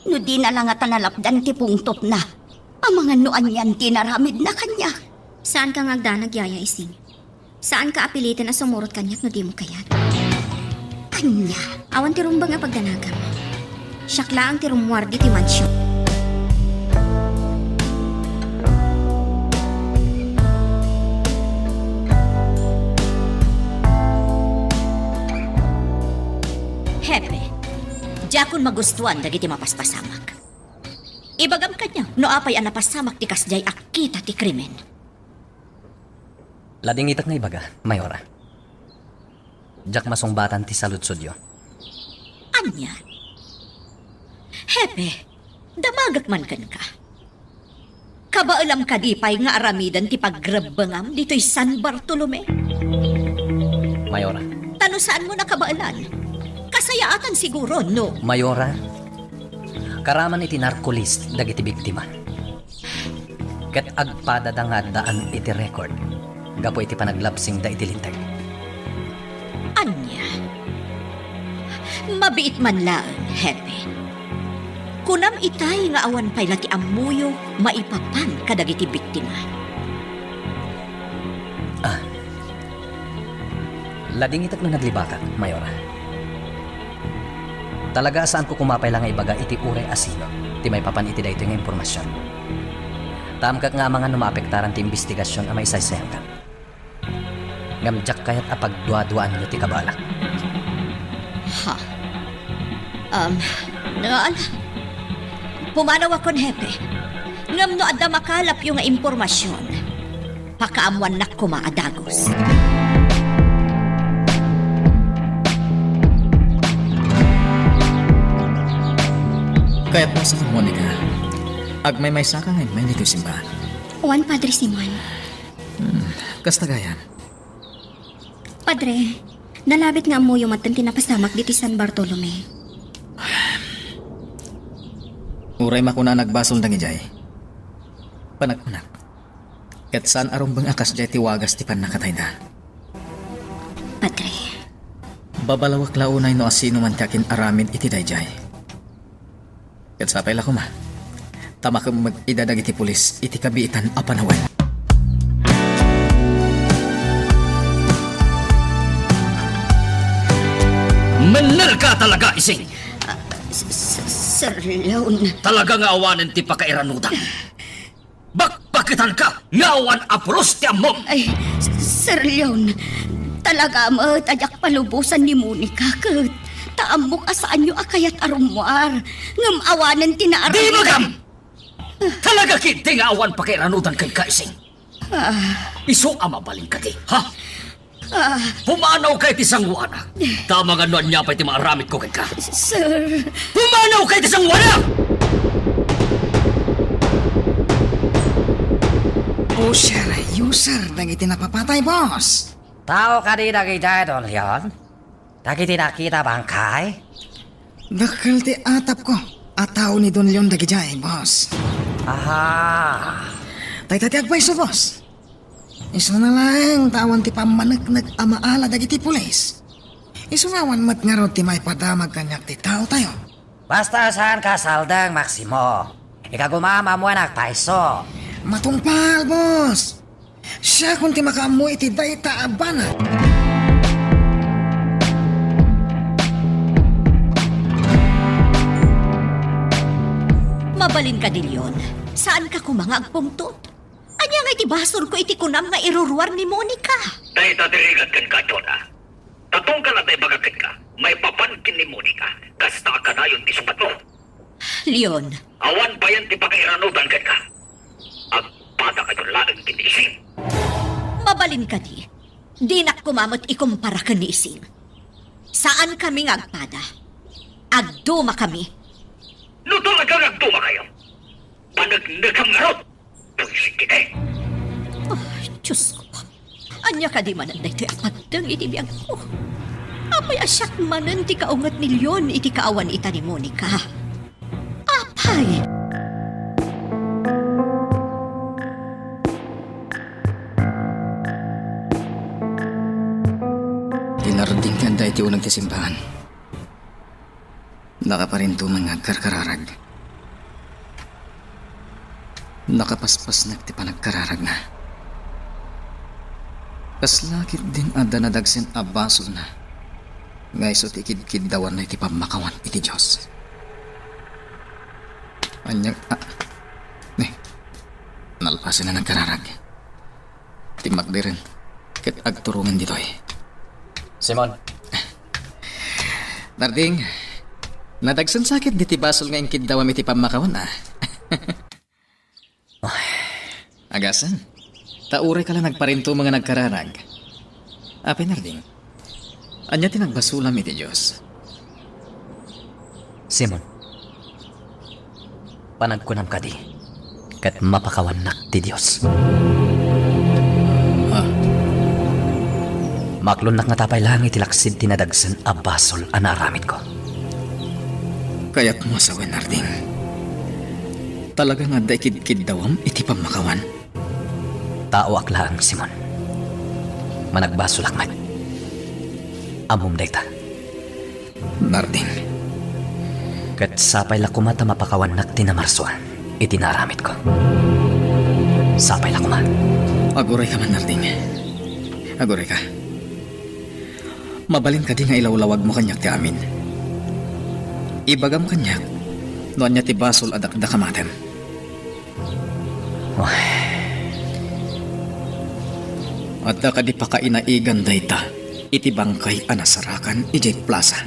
No dina la ngata nalapdan ti pungtotna, amangan no anian ti inaramidna kaniak. Saanka nga agdanag, Yaya Ising. Saanka a piliten a sumurot kaniak no dimo kayat. Ania? Awan ti rumbeng a pagdanagam. Siak laeng ti rummuar ditoy mansion. Hepe, diakon magustuan dagiti mapaspasamak. Ibagam kaniak no apay a napasamak ti kasdiay a kita ti krimen. Ladingitek nga ibaga, Mayora. Diak masungbatan ti saludsodyo. Ania? Hepe, damagek man kenka. Kabaelam kadi pay nga aramiden ti pagrebbengam ditoy San Bartolome? Mayora. Ta no saanmo a kabaelan, kasayaatan siguro no. Mayora, karaman iti narco list dagiti biktima. Ket agpadada nga addaan iti record gapu iti panaglabsingda iti linteg. Ania? Mabiit man laeng, Hepe. Kunam itay nga awan pay la ti ammoyo maipapan kadagiti biktima. Ah. Ladingitek no naglibakak, Mayora. Talaga a saanko koma pay la nga ibaga iti uray a sino ti maipapan iti daytoy nga impormasion. Tamkak nga amangan no maapektaran ti imbestigasion a maisaysayankan. Ngem diak kayat a pagduaduaanyo ti kabaelak. Ha? Um, ala. Pumanawakon, Hepe. Ngem no adda makalapyo nga impormasion, pakaammoannak koma a dagus. Kayatmo sa Monica, agmaymaysaka nga immay ditoy simbahan? Wen, Padre Simon. Hmm, kasta gayam. Padre, nalabit nga ammoyo manen ti napasamak ditoy San Bartolome. Uray makuna a nagbasol dagijay, panagkunak, ket saan a rumbeng a kasdiay ti wagas ti pannakatayda. Padre. Babalawek la unay no asino man ti akin-aramid iti dayjay. Ket sapay la koma ta makemmeg ida dagiti pulis iti kabiitan a panawen. Mennelka talaga, Ising! Ah, S-, S-, Sir Leon. Talaga nga awanen ti pakairanudan. Bakbaketanka nga awan a pulos ti ammom! Ay, S-, Sir Leon, talaga met a diak palubosan ni Monica ket ta ammok a saanyo a kayat a rummuar, ngem awanen ti naaramid. Di magam! Talaga ketdi nga awan pakairanudan kenka, Ising. Ah. Isu a mabalin kadi, ha? Ah. Pumanawka iti sangoanak. Ta amangan no ania pay ti maaramidko kenka. Sir. Pumanawka iti sangoanak! Pusher, user dagiti napapatay, boss. Tao kadi dagiti, Don Leon? Dagiti nakita bangkay? Dakkel ti atapko a tao ni Don Leon dagidiay, boss. Aha. Dayta ti agpayso, boss. Isuna laeng ta awan ti pammaneknek a maala dagiti pulis. Isu nga awan met ngarud ti maipadamag kaniak ti taotayo. Basta saanka saldeng, Maximo. Ikagumam ammoen agpayso. Matungpal, boss. Siakon ti makaammo iti dayta a banag. Mabalin kadi, Leon. Saanka koma nga agpungtot? Ania nga iti basolko iti kunam nga iruruar ni Monica? Dayta ti rigat kenka, Jonah. Ta tunggal adda ibaga kenka, maipapan ken ni Monica, kasta a kanayon ti subatmo. Leon. Awan payen ti pakairanudan kenka. Agpadakayon laeng ken ni Ising. Mabalin kadi, dinak koma met ikumpara ken ni Ising. Saankami nga agpada. Agdumakami. No talaga nga agdumakayo, paneknekam ngarud. Buisit iti. Ay, Diosko. Ania kadi manen daytoy a pateng iti biagko? Apay a siak manen ti kaunget ni Leon iti kaawan ita ni Monica? Apay! Inardingkanda iti uneg ti simbahan. Nakaparinto man nga agkarkararag. Nakapaspasnek ti panagkararagna. Kasla ketdin adda nadagsen a basolna nga isu ti ikidkiddawanna iti pammakawan iti Dios. Ania, ah, ne, nalpasen a nagkararag. Timmakderen ket agturongen ditoy. Simon. Narding, nadagsen sa ketdi ti basol nga inkiddawam iti pammakawan, ah. Ay. Agasan. Ta uray ka la nagparintumeng nga nagkararag. Apay, Narding, ania ti nagbasolam iti Dios? Simon, panagkunam kadi, ket mapakawannak ti Dios. Ah. Maaklonnak nga ta pay laeng iti laksid ti nadagsen a basol a naaramidko. Kayatmo a sawen, Narding. Talaga nga adda ikidkiddawam iti pammakawan? Taoak laeng, Simon. Managbasolak met. Ammom dayta. Narding. Ket sapay la koma ta mapakawannak ti namarsua iti naaramidko. Sapay la koma. Agurayka man, Narding. Agurayka. Mabalin kadi nga ilawlawagmo kaniak ti amin? Ibagam kaniak no ania ti basol a dakdakamatem. Ay. Adda kadi pakainaigan dayta iti bangkay a nasarakan idiay plasa?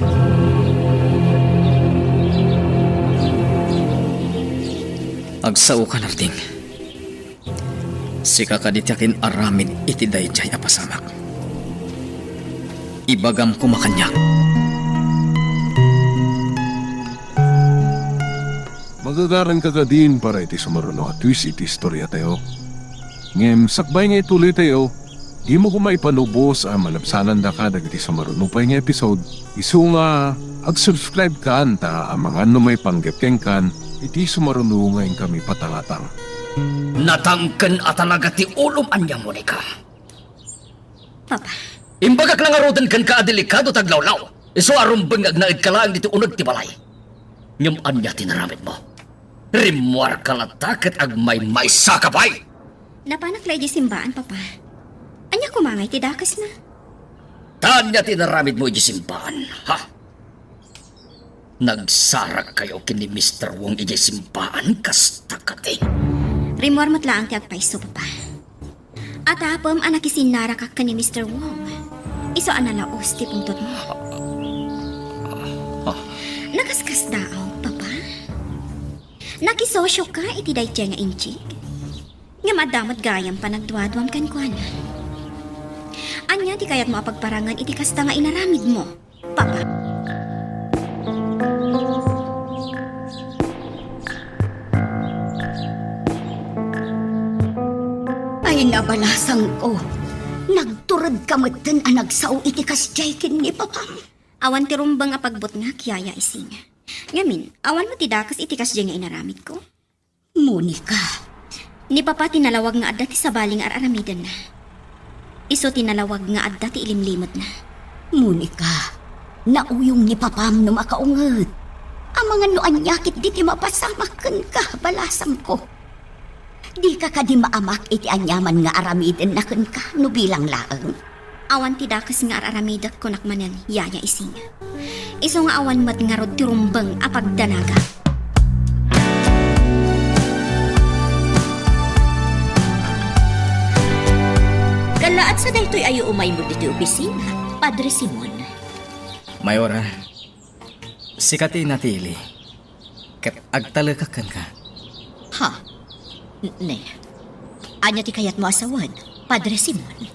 Agsaoka, Narding. Sika kadi ti akin-aramid iti daydiay a pasamak. Ibagam koma kaniak. Magagaranka kadin para iti sumaruno a twist iti istoriatayo. Ngem sakbay nga ituloytayo, dimo koma ipanubos a malabsanandaka dagiti sumaruno pay nga episode. Isu nga ag-subscribe kan ta amangan no maipanggep kenkan iti sumaruno nga inkami patangatang. Natangken a talaga ti ulom ania, Monica. Papa. Imbagak la ngaruden kenka a delikado ti aglawlaw. Isu a rumbeng nga agnaedka laeng ditoy uneg ti balay. Ngem ania ti naramidmo? Rimmuarka latta ket agmaymaysaka pay. Napanak la idiay simbaan, Papa. Ania koma ngay ti dakesna? Ta ania ti naramidmo idiay simbaan, ha? Nagsarakkayo ken ni Mister Wong idiay simbaan, kasta kadi? Rimmuar met laeng ti agpayso, Papa. Atapem a nakisinnaraka ken ni Mister Wong. Isu a nalaos ti pungtotmo. Nakaskasdaaw, Papa. Nakisosioka iti daydiay nga inchik. Ngem adda met gayam panagduaduam kenkuana. Ania ti kayatmo a pagparangen iti kasta nga inaramidmo, Papa? Ay, nabalasangko. Nagturedka metten a nagsao iti kasdiay ken ni Papam. Awan ti rumbeng a pagbutngak, Yaya Ising. Ngamin, awan met ti dakes iti kasdiay nga inaramidko? Monica. Ni Papa ti nalawag nga adda ti sabali nga ar-aramidenna. Isu ti nalawag nga adda ti ilimlimedna. Monica, nauyong ni Papam no makaunget. Amangan no ania ketdi ti mapasamak kenka, balasangko. Dika kadi maamak iti aniaman nga aramidenna kenka no bilang laeng? Awan ti dakes nga ar-aramidek kunak manen, Yaya Ising. Isu nga awan met ngarud ti rumbeng a pagdanaga. Kallaat sa daytoy ayo umaymo ditoy opisina, Padre Simon. Mayora, sika ti natili. Ket agtalekak kenka. Ha? N-, ne. Ania ti kayatmo a sawen, Padre Simon?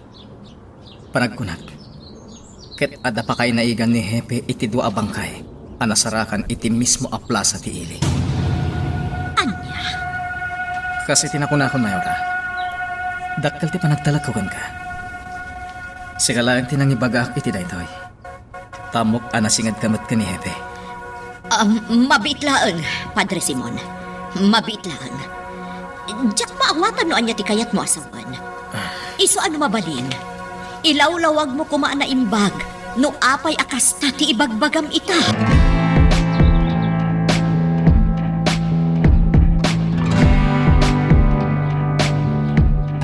Panagkunak, ket adda pakainaigan ni Hepe iti dua a bangkay a nasarakan iti mismo a plasa ti ili. Ania? Kas iti nakunakon, Mayora, dakkel ti panagtalekko kenka. Sika laeng ti nangibagaak iti daytoy. Ta ammok a nasingedka met ken ni Hepe. Am, mabiit laeng, Padre Simon. Mabiit laeng. Diak maawatan no ania ti kayatmo a sawen. Isu a no mabalin, ilawlawagmo koma a naimbag no apay a kasta ti ibagbagam ita.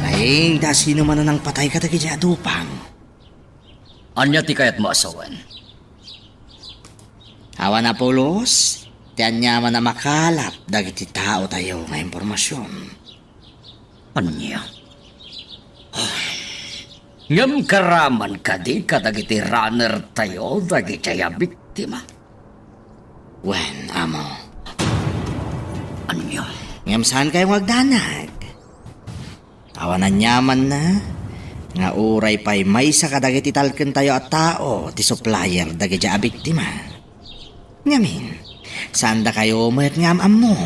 Ay, ta sino man a nangpatay kadagiti adupang? Ania ti kayatmo a sawen? Awan a pulos ti aniaman a makalap dagiti taotayo nga impormasion. Ania? Ngem karaman kadi kadagiti runnertayo dagiti a biktima? Wen, amo. Ania? Ngem saankayo nga agdanag? Awan aniamanna nga uray pay maysa kadagiti talkentayo a tao ti supplier dagidiay a biktima. Ngamin, saandakayo met nga am-ammo.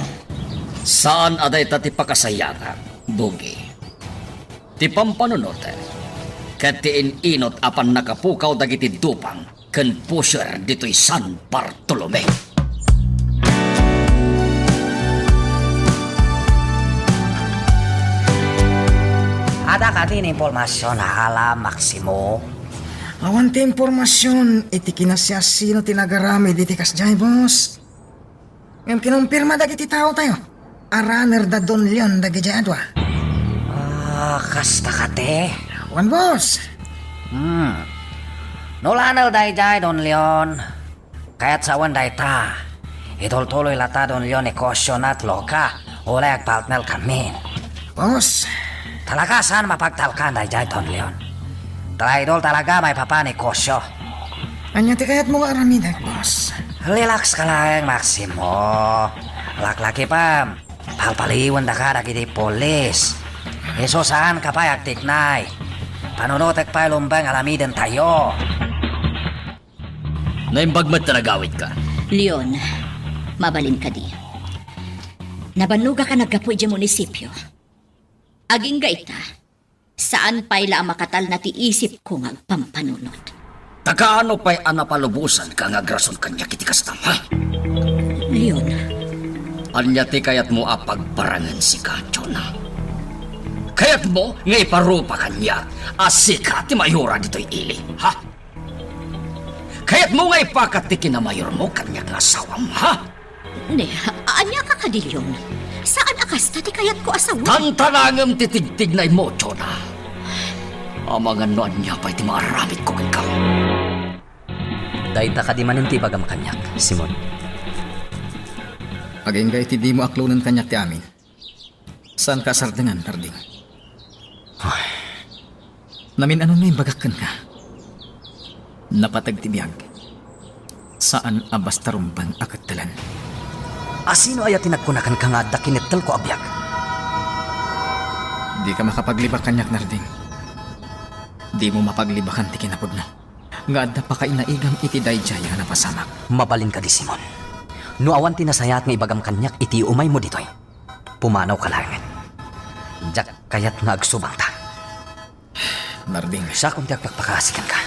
Saan a dayta ti pakasayatak, Bugi. Ti pampanunotek ket ti in-inot a pannakapukaw dagiti dupang ken pusher ditoy San Bartolome. Adda kadi ni impormasion a alam, Maximo? Awan ti impormasion iti kinasiasino ti nagaramid iti kasdiay, boss. Ngem kinumpirma dagiti taotayo a runner da Don Leon dagidiay a dua. Ah, kasta kadi? Wen, boss. Hmm. No runner daydiay Don Leon, kayat sawen dayta, itultuloy latta Don Leon negosiona ti loka, ulay agpartner kanmin. Boss. Talaga saan mapagtalkan daydiay Don Leon. Traidor talaga maipapan negosio. Ania ti kayatmo nga aramidek, boss? Relax ka laeng, Maximo. Laklakipem, palpaliwendaka dagiti pulis. Isu saanka pay agtiknay. Panunotek pay lumbeng aramidentayo. Naimbag met ti nagawidka. Leon, mabalin kadi. Nabannogak a naggapu idiay munisipio. Agingga ita, saan pay la a makatalna ti isipko nga agpampanunot. Ta kaano pay a napalubosanka nga agrason kaniak iti kasta, ha? Leon. Ania ti kayatmo a pagbarangen sika, Jonah? Kayatmo nga iparupa kaniak a sika ti mayora ditoy ili, ha? Kayatmo nga ipakat ti kinamayormo kaniak nga asawam, ha? Ne, ania ka kadi, Leon? Saan a kasta ti kayatko a sawen? Tantanangem ti tigtignaymo, Jonah. Amangan no ania pay ti maaramidko kenka. Dayta kadi manen ti ibagam kaniak, Simon? Agingga iti dimo aklonen kaniak ti amin. Saanka a sardengan, Narding. Ay. Namin-anon nga imbagak kenka. Napateg ti biag. Saan a basta rumbeng a kettelen. A sino aya ti nagkuna kenka nga adda kinettelko a biag? Dika makapaglibak kaniak, Narding. Dimo mapaglibakan ti kinapudno nga adda pakainaigam iti daydiay a napasamak. Mabalin kadi, Simon. No awan ti nasayaat nga ibagam kaniak iti umaymo ditoy, pumanawka laengen. Diak kayat nga agsubangta. Narding. Siakon ti agpakpakaasi kenka.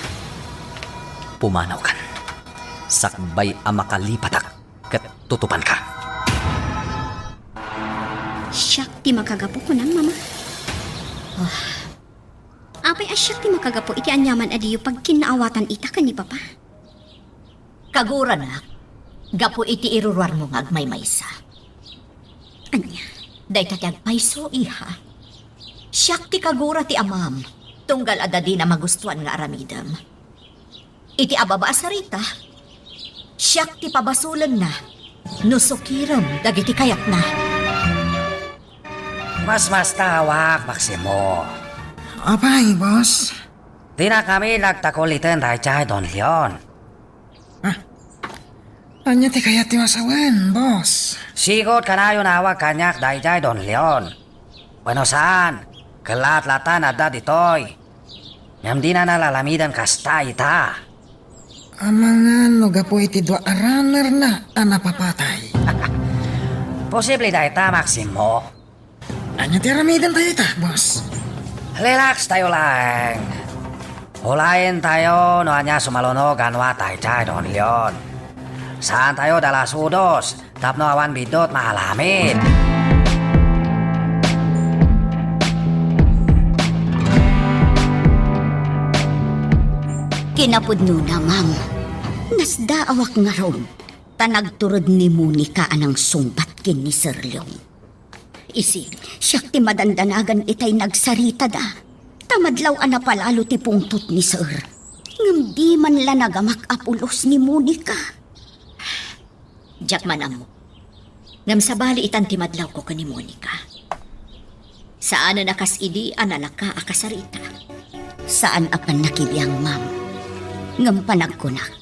Pumanawkan. Sakbay a makalipatak ket tutupanka. Siak ti makagapu, kunam, Mama. Ah. Apay a siak ti makagapu iti aniaman a diyo pagkinnaawatan ita ken ni Papa? Kaguranak, gapu iti iruruarmo nga agmaymaysa. Ania? Dayta ti agpayso, iha. Siak ti kagura ti amam, tunggal adda dina magustuan nga aramidem. Iti ababa a sarita, siak ti pabasolenna no sukirem dagiti kayatna. Masmastawak, Maximo. Apay, boss? Dinakami nagtakuliten daydiay Don Leon. Ah, ania ti kayat ti masawen, boss? Sigud kanayon a awag kaniak daydiay Don Leon. Wenno saan, kellaat latta nga adda ditoy. Ngem dina nalalamidan kasta ita. Amangan no gapu iti dua a runner na a napapatay. Posible dayta, Maximo. Ania ti aramidentayo ita, boss? Relax tayo laeng. Ulayentayo no ania sumalunod a nuat daydiay Don Leon. Saantayo dalasudos tapno awan biddut maalamid. Kinapudnona, ma'am, nasdaawak ngarud ta nagtured ni Monica a nangsungbat ken ni Sir Leon. Isip, siak ti madandanagan itay nagsaritada. Ta madlaw a napalalo ti pungtot ni Sir. Ngem di man la nagamak a pulos ni Monica. Diak man ammo. Ngem sabali itan ti madlawko ken ni Monica. Saanen a kas idi a nalaka a kasarita. Saan a pannakibiang, ma'am. Ngem panagkunak,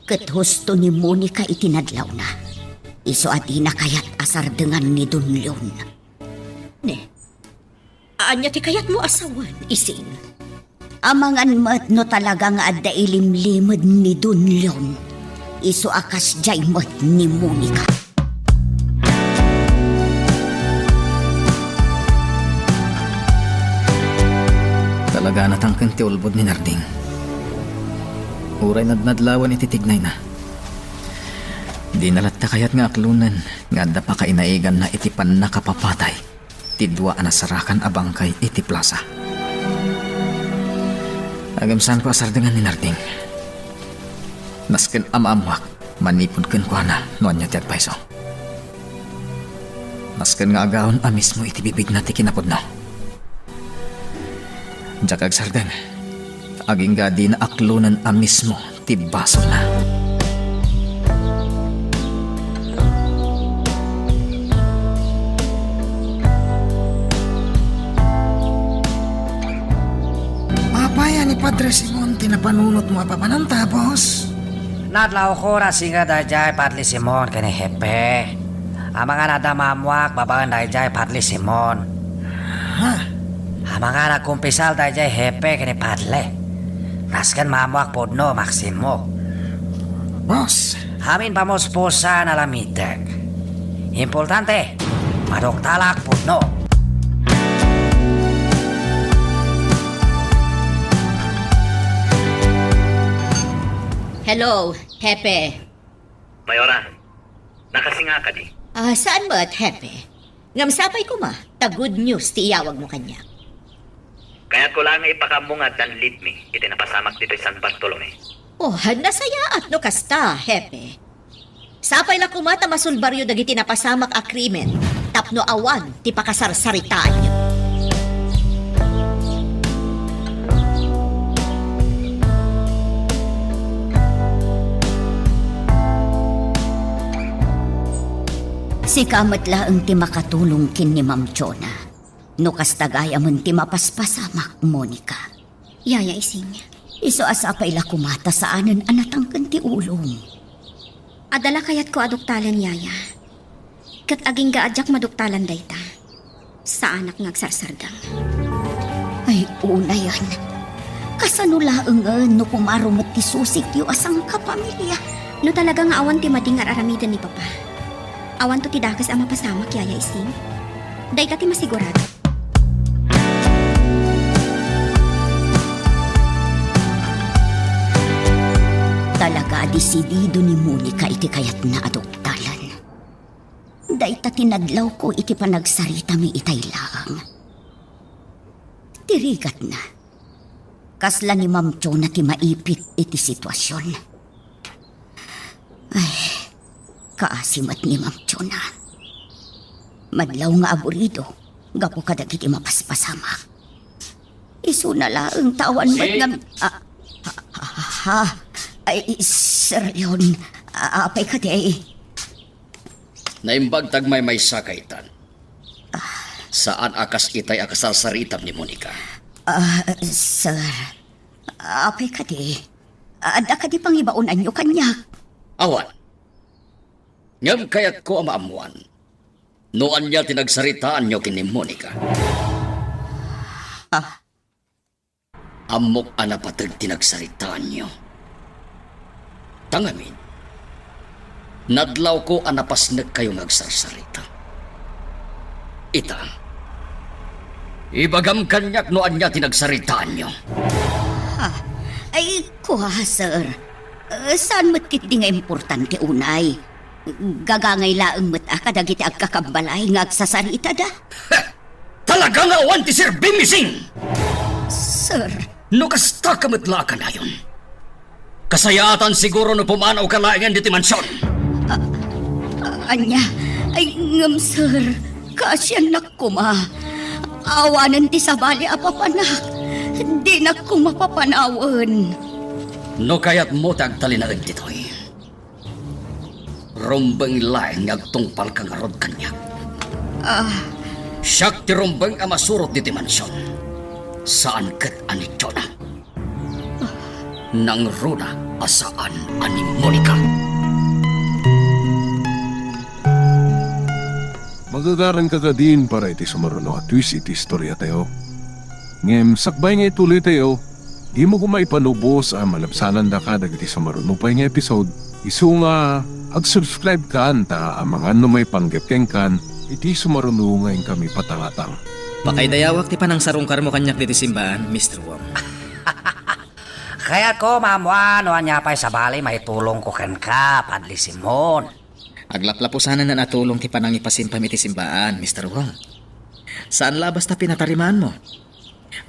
ket husto ni Monica iti nadlawna. Isu a dina kayat a sardengan ni Don Leon. Ne, Ania ti kayatmo a sawen, Ising? Amangan met no talaga nga adda ilimlimed ni Don Leon, isu a kasdiay met ni Monica. Talaga a natangken ti ulbod ni Narding. Uray nadnadlawen iti tignayna. Dina latta kayat nga aklonen nga adda pakainaiganna iti pannakapapatay ti dua a nasarakan a bangkay iti plasa. Ngem saanko a sardengan ni Narding. Nasken a maammoak manipud kenkuana no ania ti advice-o. Nasken nga agaon a mismo iti bibigna ti kinapudno. Diak agsardeng, agingga dina aklonen a mismo ti basolna. Apay a ni Padre Simon ti napanunotmo a papananta, boss? Nadlawko a singa daydiay Padre Simon ken ni Hepe. Amangan adda maammoak babaen daydiay Padre Simon. Ha? Amangan nagkumpisal daydiay Hepe ken ni Padre. Nasken maammoak pudno, Maximo. Boss. Amin pamuspusan a lamitek. Importante, maduktalak pudno. Hello, Hepe. Mayora, nakasinga kadi? Ah, saan met, Hepe? Ngem sapay koma, ta good news ti iyawagmo kaniak. Kayatko laeng nga ipakaammo nga addan lead mi iti napasamak ditoy San Bartolome. Oh, nasayaat no kasta, Hepe. Sapay la koma ta masulbaryo dagiti napasamak a krimen tapno awan ti pakasarsaritaanyo. Sika met laeng ti makatulong ken ni Ma'am Chona. No kasta gayamen ti mapaspasamak, Monica. Yaya Ising. Isu a sapay la koma ta saanen a natangken ti ulom. Adda la kayatko a duktalen, Yaya. Ket agingga a diak maduktalan dayta, saanak nga agsarsardeng. Ay, unayen. Kasano laengen no kumaro met ti susikyo a sangkapamilya? No talaga nga awan ti madi nga ar-aramiden ni Papa, awanto ti dakes a mapasamak, Yaya Ising. Dayta ti masigurado. Talaga a desidido ni Monica iti kayatna a duktalan. Dayta ti nadlawko iti panagsaritami itay laeng. Ti rigatna, kasla ni Ma'am Chona ti maipit iti situasion. Ay, kaasi met ni Ma'am Chona. Madlaw nga aburido gapu kadagiti mapaspasamak. Isuna laeng ta awan met ngam-, ah, ha, ha, ha, ha. Ay, Sir Leon, a-, apay kadi? Naimbag ta agmaymaysa kaytan. Saan a kas itay a kasarsaritam ni Monica. Ah, sir, apay kadi? Adda kadi pangibaonanyo kaniak? Awan. Ngem kayatko a maammuan no ania ti nagsaritaanyo ken ni Monica. Ah, Ammok a napateg ti nagsaritaanyo. Ta ngamin, nadlawko a napasnekkayo nga agsarsarita. Ita, ibagam kaniak no ania ti nagsaritaanyo. Ha? Ay, kua, sir. Eh, saan met ketdi nga importante unay? Gagangay laeng met a kadagiti agkakambalay nga agsasaritada. Talaga nga awan ti serbim, Ising! Sir. No kasta ka met la a kanayon, kasayaatan siguro no pumanawka laengen ditoy mansion. A-, a-, ania? Ay, ngem, sir, kaasiannak koma. Awanen ti sabali a papanak. Dinak koma papanawen. No kayatmo ti agtalinaed ditoy, rumbeng laeng nga agtungpalka ngarud kaniak. Ah. Siak ti rumbeng a masurot ditoy mansion. Saan ket a ni Jonah. Nangruna a saan a ni Monica. Agagaran ka kadin para iti sumaruno a twist iti istoriatayo. Ngem sakbay nga ituloytayo, dimo koma ipalubos a malabsanandaka dagiti sumaruno pay nga episode. Isu nga, ag-subscribe kan ta amangan no maipanggep kenkan iti sumaruno nga inkami patangatang. Pakaidayawak ti panangsarungkarmo kaniak ditoy simbaan, Mister Wong. Kayatko maammuan no ania pay sabali maitulongko kenka, Padre Simon. Aglaplapo sana nga natulong ti panangipasimpam iti simbaan, Mister Wong. Saan la a basta pinatarimaanmo.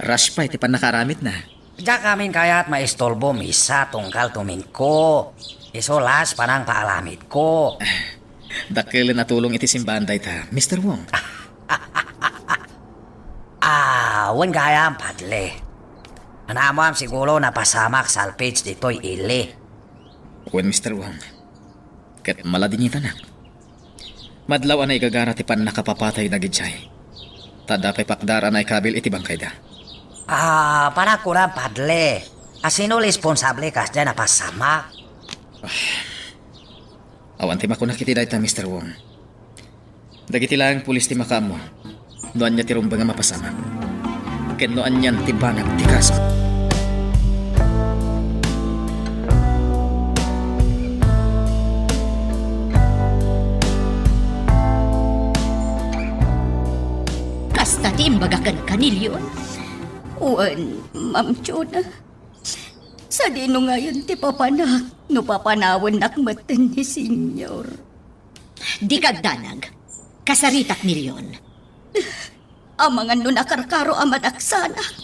Rush pay ti pannakaaramidna. Diak amin kayat maisturbo misa tunggal tumingko. Isu la ti panangpaaramidko. Dakkelen a tulong iti simbaan dayta, Mister Wong. Ah, wen gayam, Padre. Naammuam siguro napasamak salvage ditoy ili. Wen, Mister Wong. Ket maladingitanak. Madlaw a naigagara ti pannakapapatay dagidiay. Ta adda pay pakdar a naikabil iti bangkayda. Ah, panagkunam, Padre. A sino responsable kasdiay napasamak? Awan ti makunak iti dayta, Mister Wong. Dagiti laeng pulis ti makaammo no ania ti rumbeng a mapasamak, ken no anian ti banag ti kaso. Kasta ti imbaga kenka ni Leon? Wen, Ma'am Jonah. Sadino ngayen ti papanak no papanawennak metten ni Senyor? Dika agdanag. Kasaritak ni Leon. Amangan no nakarkaro a madaksanak,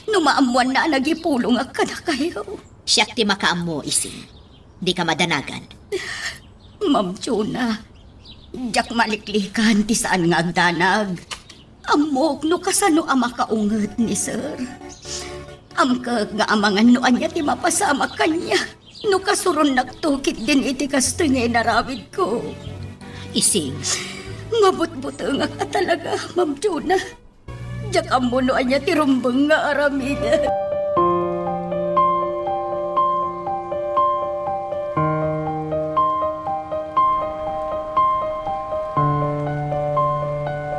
no maammuanna a nagipulongak kadakayo. Siak ti makaammo, Ising. Dika madanagan. Ma'am Jonah, diak maliklikan ti saan nga agdanag. Ammok no kasano a makaunget ni Sir. Amkek nga amangan no ania ti mapasamak kaniak no kasuronnakto ketdin iti kastoy nga inaramidko. Ising. Mabutbutengak a talaga, Ma'am Jonah. Diak ammo no ania ti rumbeng nga aramidek.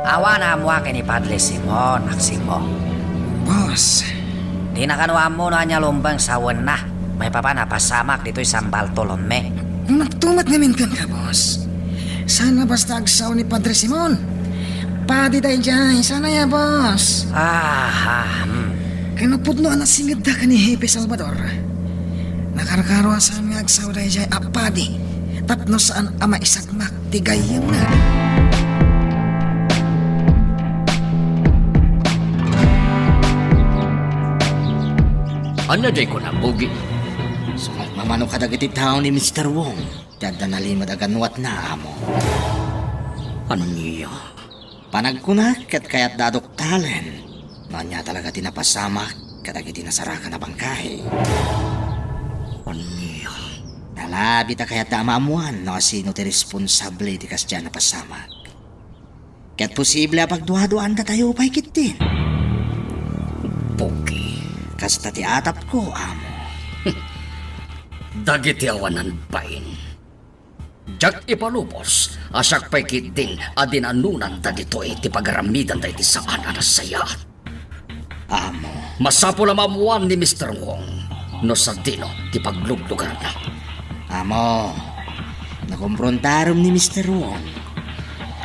Awan a ammoak ken ni Padre Simon, Maximo. Boss. Dina kano ammo no ania rumbeng sawenna maipapan a pasamak ditoy San Bartolome. Naktumet ngamin kenka, boss. Saan a basta agsao ni Padre Simon. Padi daydiay, saan aya, boss? Ah, ah, hmm. Ken no pudno a nasingedda ken ni Hepe Salvador, nakarkaro a saan nga agsao daydiay a padi tapno saan a maisagmak ti gayyemna. Ania diay kunam, Bugi? Sumalmamano kadagiti tao ni Mister Wong ti adda nalimed a gannuatna, amo. Ania? Panagkunak ket kayatda a duktalen no ania talaga ti napasamak kadagiti nasarakan a bangkay. Ania? Nalabit a kayatda a maammuan no asino ti responsable iti kasdiay a napasamak. Ket posible a pagduaduaandatayo pay ketdin. Bugi. Kasta ti atapko, amo. Dagiti awanan bain. Diak ipalubos a siak pay ketdin a dinanonanda ditoy ti pagaramidanda iti saan a nasayaat. Amo. Masapul a maammuan ni Mister Wong no sadino ti pagluglugarna. Amo, nakomprontarem ni Mister Wong.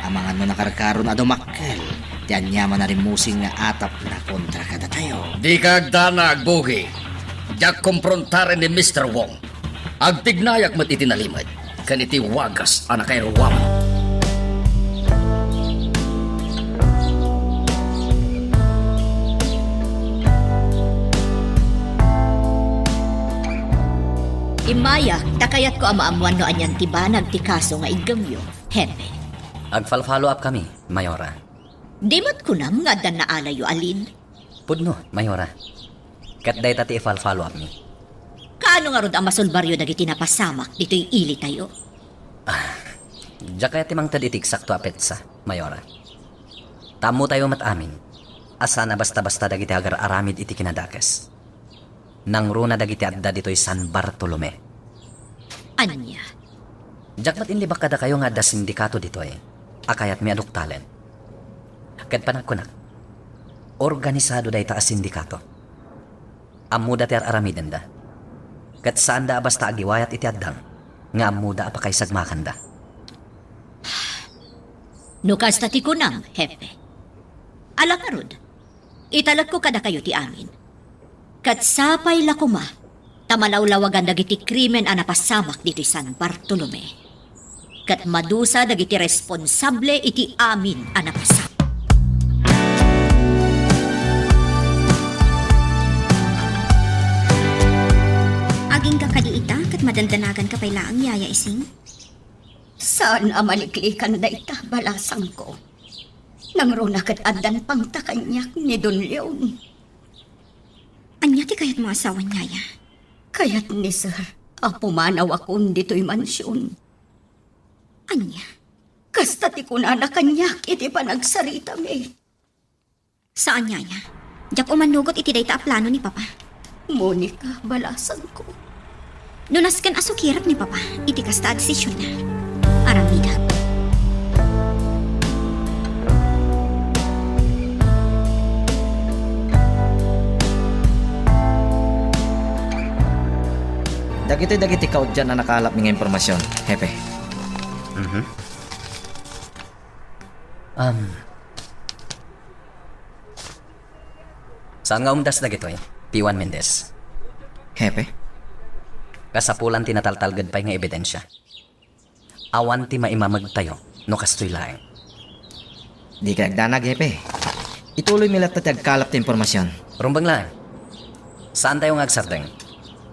Amangan no nakarkaron a dumakkel ti aniaman a rimmusing nga atapna kontra kadatayo. Dika agdanag, Bugi. Diak komprontarem ni Mister Wong. Agtignayak met iti nalimed ken iti wagas a nakairuaman. Immayak, ta kayatko a maammuan no anian ti banag ti kaso nga iggemyo, Hepe. Agfal-follow up kami, Mayora. Di met kunam nga adda naalayyo a lead? Pudno, Mayora. Ket dayta ti ifal-follow up mi. Kaano ngarud a masolbaryo dagiti napasamak ditoy ilitayo? Ah, diak kayat ti mangted iti eksakto a petsa, Mayora. Ta ammotayo met amin a saan a basta-basta dagiti agar-aramid iti kinadakes. Nangruna dagiti adda ditoy San Bartolome. Ania? Diak met inlibak kadakayo nga adda sindikato ditoy a kayatmi a duktalen. Ket panagkunak, organisado dayta a sindikato. Ammoda ti ar-aramidenda. Ket saanda a basta agiwayat iti addang nga ammoda a pakaisagmakanda. No kasta ti kunam, Hepe. Ala ngarud, italekko kadakayo ti amin. Ket sapay la koma ta malawlawagan dagiti krimen a napasamak ditoy San Bartolome. Ket madusa dagiti responsable iti amin a napasamak. Agingga kadi ita ket madandanaganka pay laeng, Yaya Ising? Saan a maliklikan dayta, balasangko. Nangruna ket addan pangta kaniak ni Don Leon. Ania ti kayatmo a sawen, Yaya? Kayat ni Sir a pumanawakon ditoy mansion. Ania? Kasta ti kunana kaniak iti panagsaritami. Saan, Yaya. Diak umanugot iti dayta a plano ni Papa. Monica, balasangko. No nasken a sukirek ni Papa iti kasta a desisionna, aramidak. Dagitoy dagiti kaudyan a nakalapmi nga impormasion, Hepe. Mhm. Um, Saan nga umdas dagitoy, P one Mendez? Hepe? Kasapulan ti nataltalged pay nga ebidensia. Awan ti maimamegtayo no kastoy laeng. Dika agdanag, Hepe. Ituloymi latta ti agkalap ti impormasion. Rumbeng laeng. Saantayo nga agsardeng.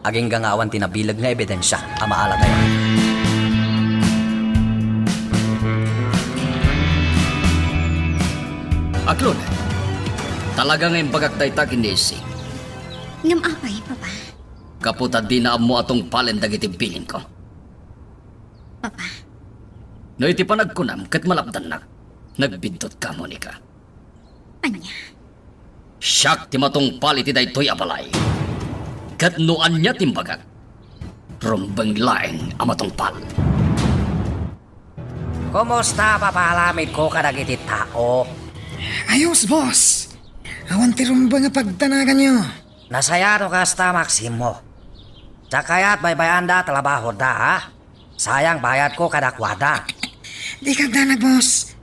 Agingga nga awan ti nabileg nga ebidensia a maalatayo. Aklon, talaga nga imbagak dayta ken ni Ising. Ngem apay, Papa? Gapu ta dina ammo a tungpalen dagiti bilinko. Papa. No iti panagkunam ket malapdannak, nagbiddut ka, Monica. Ania? Siak ti matungpal iti daytoy a balay. Ket no ania ti imbagak, rumbeng laeng a matungpal. Kumusta a papalamidko kadagiti tao? Ayos, boss. Awan ti rumbeng a pagdanaganyo. Nasayaat no kasta, Maximo. Diak kayat baybay-anda a trabahoda, ha? Sayang bayadko kadakuada. Dika agdanag, boss.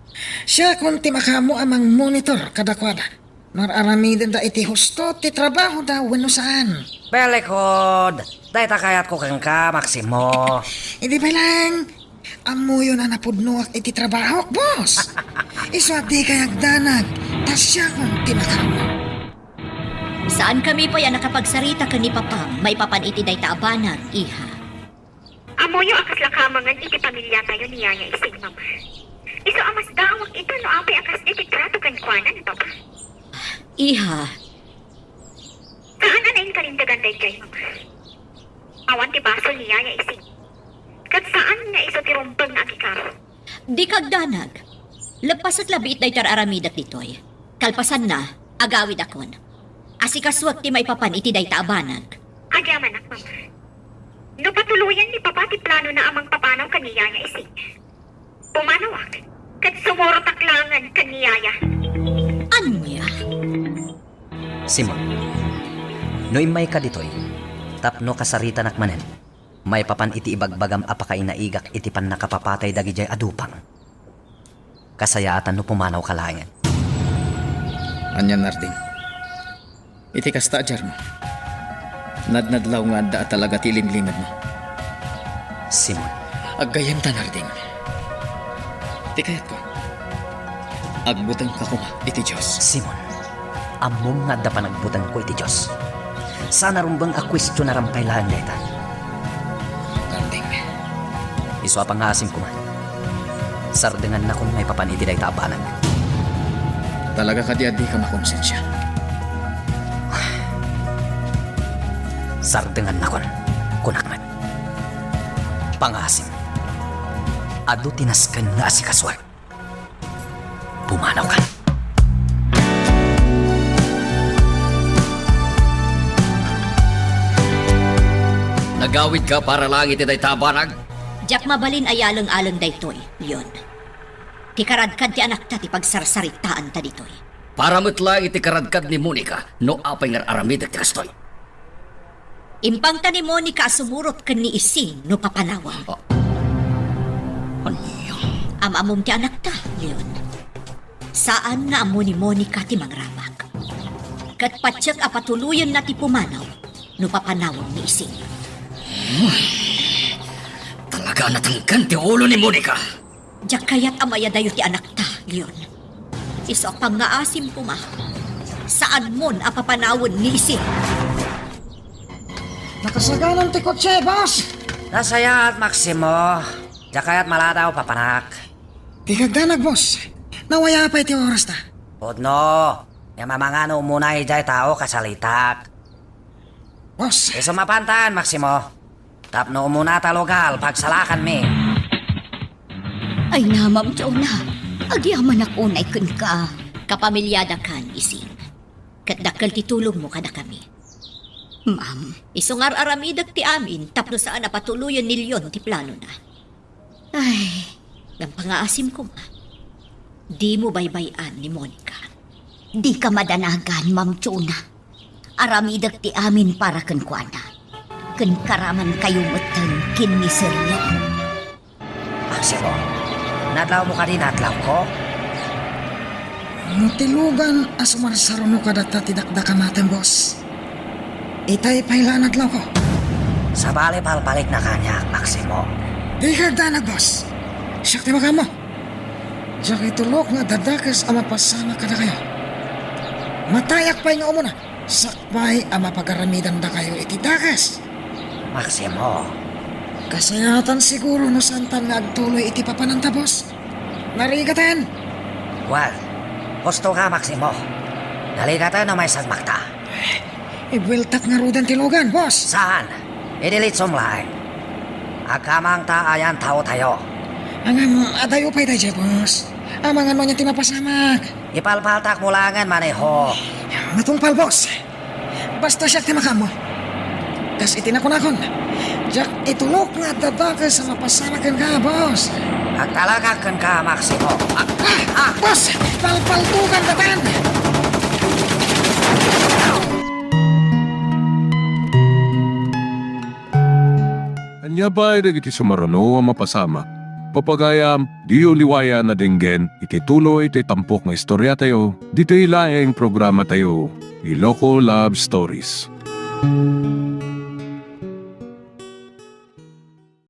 Siakon ti makaammo a mangmonitor kadakuada no ar-aramidenda iti husto ti trabahoda wenno saan. Bellikod, dayta kayatko kenka, Maximo. Idi pay laeng, ammoyon a napudnoak iti trabahok, boss. Isu a dikay agdanag, ta siakon ti makaammo. Saankami pay a nakapagsarita ken ni Papam maipapan iti dayta a banag, iha. Ammoyo a kasla kamangan iti pamiliatayo ni Yaya Ising, Mama. Isu a masdaawak ita no apay a kasdi ti trato kenkuana ni Papa. Iha. Saan a nainkalintegan daydiay, Mama. Awan ti basol ni Yaya Ising. Ket saan nga isu ti rumbeng nga agikaro. Dika agdanag. Leppasek la biit daytoy ar-aramidek ditoy. Kalpasanna, agawidakon. Asikasuek ti maipapan iti dayta a banag. Agyamanak, Mama. No patuloyan ni Papa ti planona a mangpapanaw ken ni Yaya Ising, pumanawak, ket sumurotak laengen ken ni Yaya. Ania? Simon, no immayka ditoy, tapno kasaritanak manen, maipapan iti ibagbagam a pakainaigak iti pannakapapatay dagidiay a dupang. Kasayaatan no pumanawka laengen. Ania, Narding? Iti kasta a diarmo, nadnadlaw nga adda a talaga ti ilimlimedmo. Simon. Aggayyemta, Narding. Ti kayatko, agbutengka koma iti Dios. Simon, ammom nga adda panagbutengko iti Dios. Saan a rumbeng a kuestionaram pay laeng dayta. Narding. Isu a pangngaasim koma. Sardengannakon maipapan iti dayta a banag. Talaga kadi a dika makonsensia? Sardengannakon, kunak met. Pangngaasim, adu ti nasken nga asikasuek. Pumanawka. Nagawidka para laeng iti dayta a banag? Diak mabalin a ialeng-aleng daytoy, Leon. Ti karadkad ti anakta ti pagsarsaritaanta ditoy. Para met laeng iti karadkad ni Monica no apay nga ar-aramidek ti kastoy. Impangta ni Monica a sumurot ken ni Ising no papanawem. Ah. Ania? Am-ammom ti anakta, Leon. Saan nga ammo ni Monica ti mangrabak. Ket patiek a patuloyenna ti pumanaw no papanawem ni Ising. Talaga a natengken ti ulo ni Monica. Diak kayat a mayadayo ti anakta, Leon. Isu a pangngaasim koma, saanmon a papanawen ni Ising. Nakasaganan ti kotse, boss! Nasayaat, Maximo. Diak kayat maladaw, papanak. Di kagdanag, boss. Nawaya pay ti orasta. Pudno, nga mamangano umuna idiay tao kasalitak. Boss. Isu mapantan, Maximo. Tapno umuna ta lugal, pagsalakanmi. Ay na, Ma'am Jonah. Agyamanak unay kenka. Kapamiliadakan, Ising. Ket dakkel ti tulongmo kadakami. Ma'am. Isu nga ar-aramidek ti amin tapno saan a patuloyen ni Leon ti planona. Ay, ngem pangngaasim koma, dimo baybay-an ni Monica. Dika madanagan, Ma'am Jonah. Aramidek ti amin para kenkuana. Ken karamankayo metten ken ni Sir Leon. Maximo, nadlawmo kadi nadlawko? No ti lugan a sumarsaruno kadata ti dakdakamatem, boss, itay pay la a nadlawko. Sabali palpalikna kaniak, Maximo. Di kagdanag, boss. Siak ti makaammo. Diak itulok nga addadakes a mapasamak kadakayo. Matayak pay nga umuna, sakbay a mapagaramidandakayo iti dakes. Maximo. Kasayaatan siguro no saantan nga agtuloy iti papananta, boss. Narigaten. Well, husto ka, Maximo. Narigaten no maisagmakta. Ibueltak ngaruden ti lugan, boss. Saan? Idilitsom laeng. Agkamangta ayan taotayo. Ngem adayo pay daydiay, boss. Amangan no ania ti mapasamak. Ipalpaltakmo laengen maneho. Matungpal, boss. Basta siak ti makaammo. Kas iti nakunakon, diak itulok nga addadakes a mapasamak kenka, boss. Agtalagak kenka, Maximo. Ah, ah, boss! Palpaltugan datan! Ania pay dagiti sumaruno a mapasamak? Papagayam, diyo liwayan a denggen iti tuloy ti tampok nga istoriatayo, ditoy laeng programatayo, Iloko Love Stories.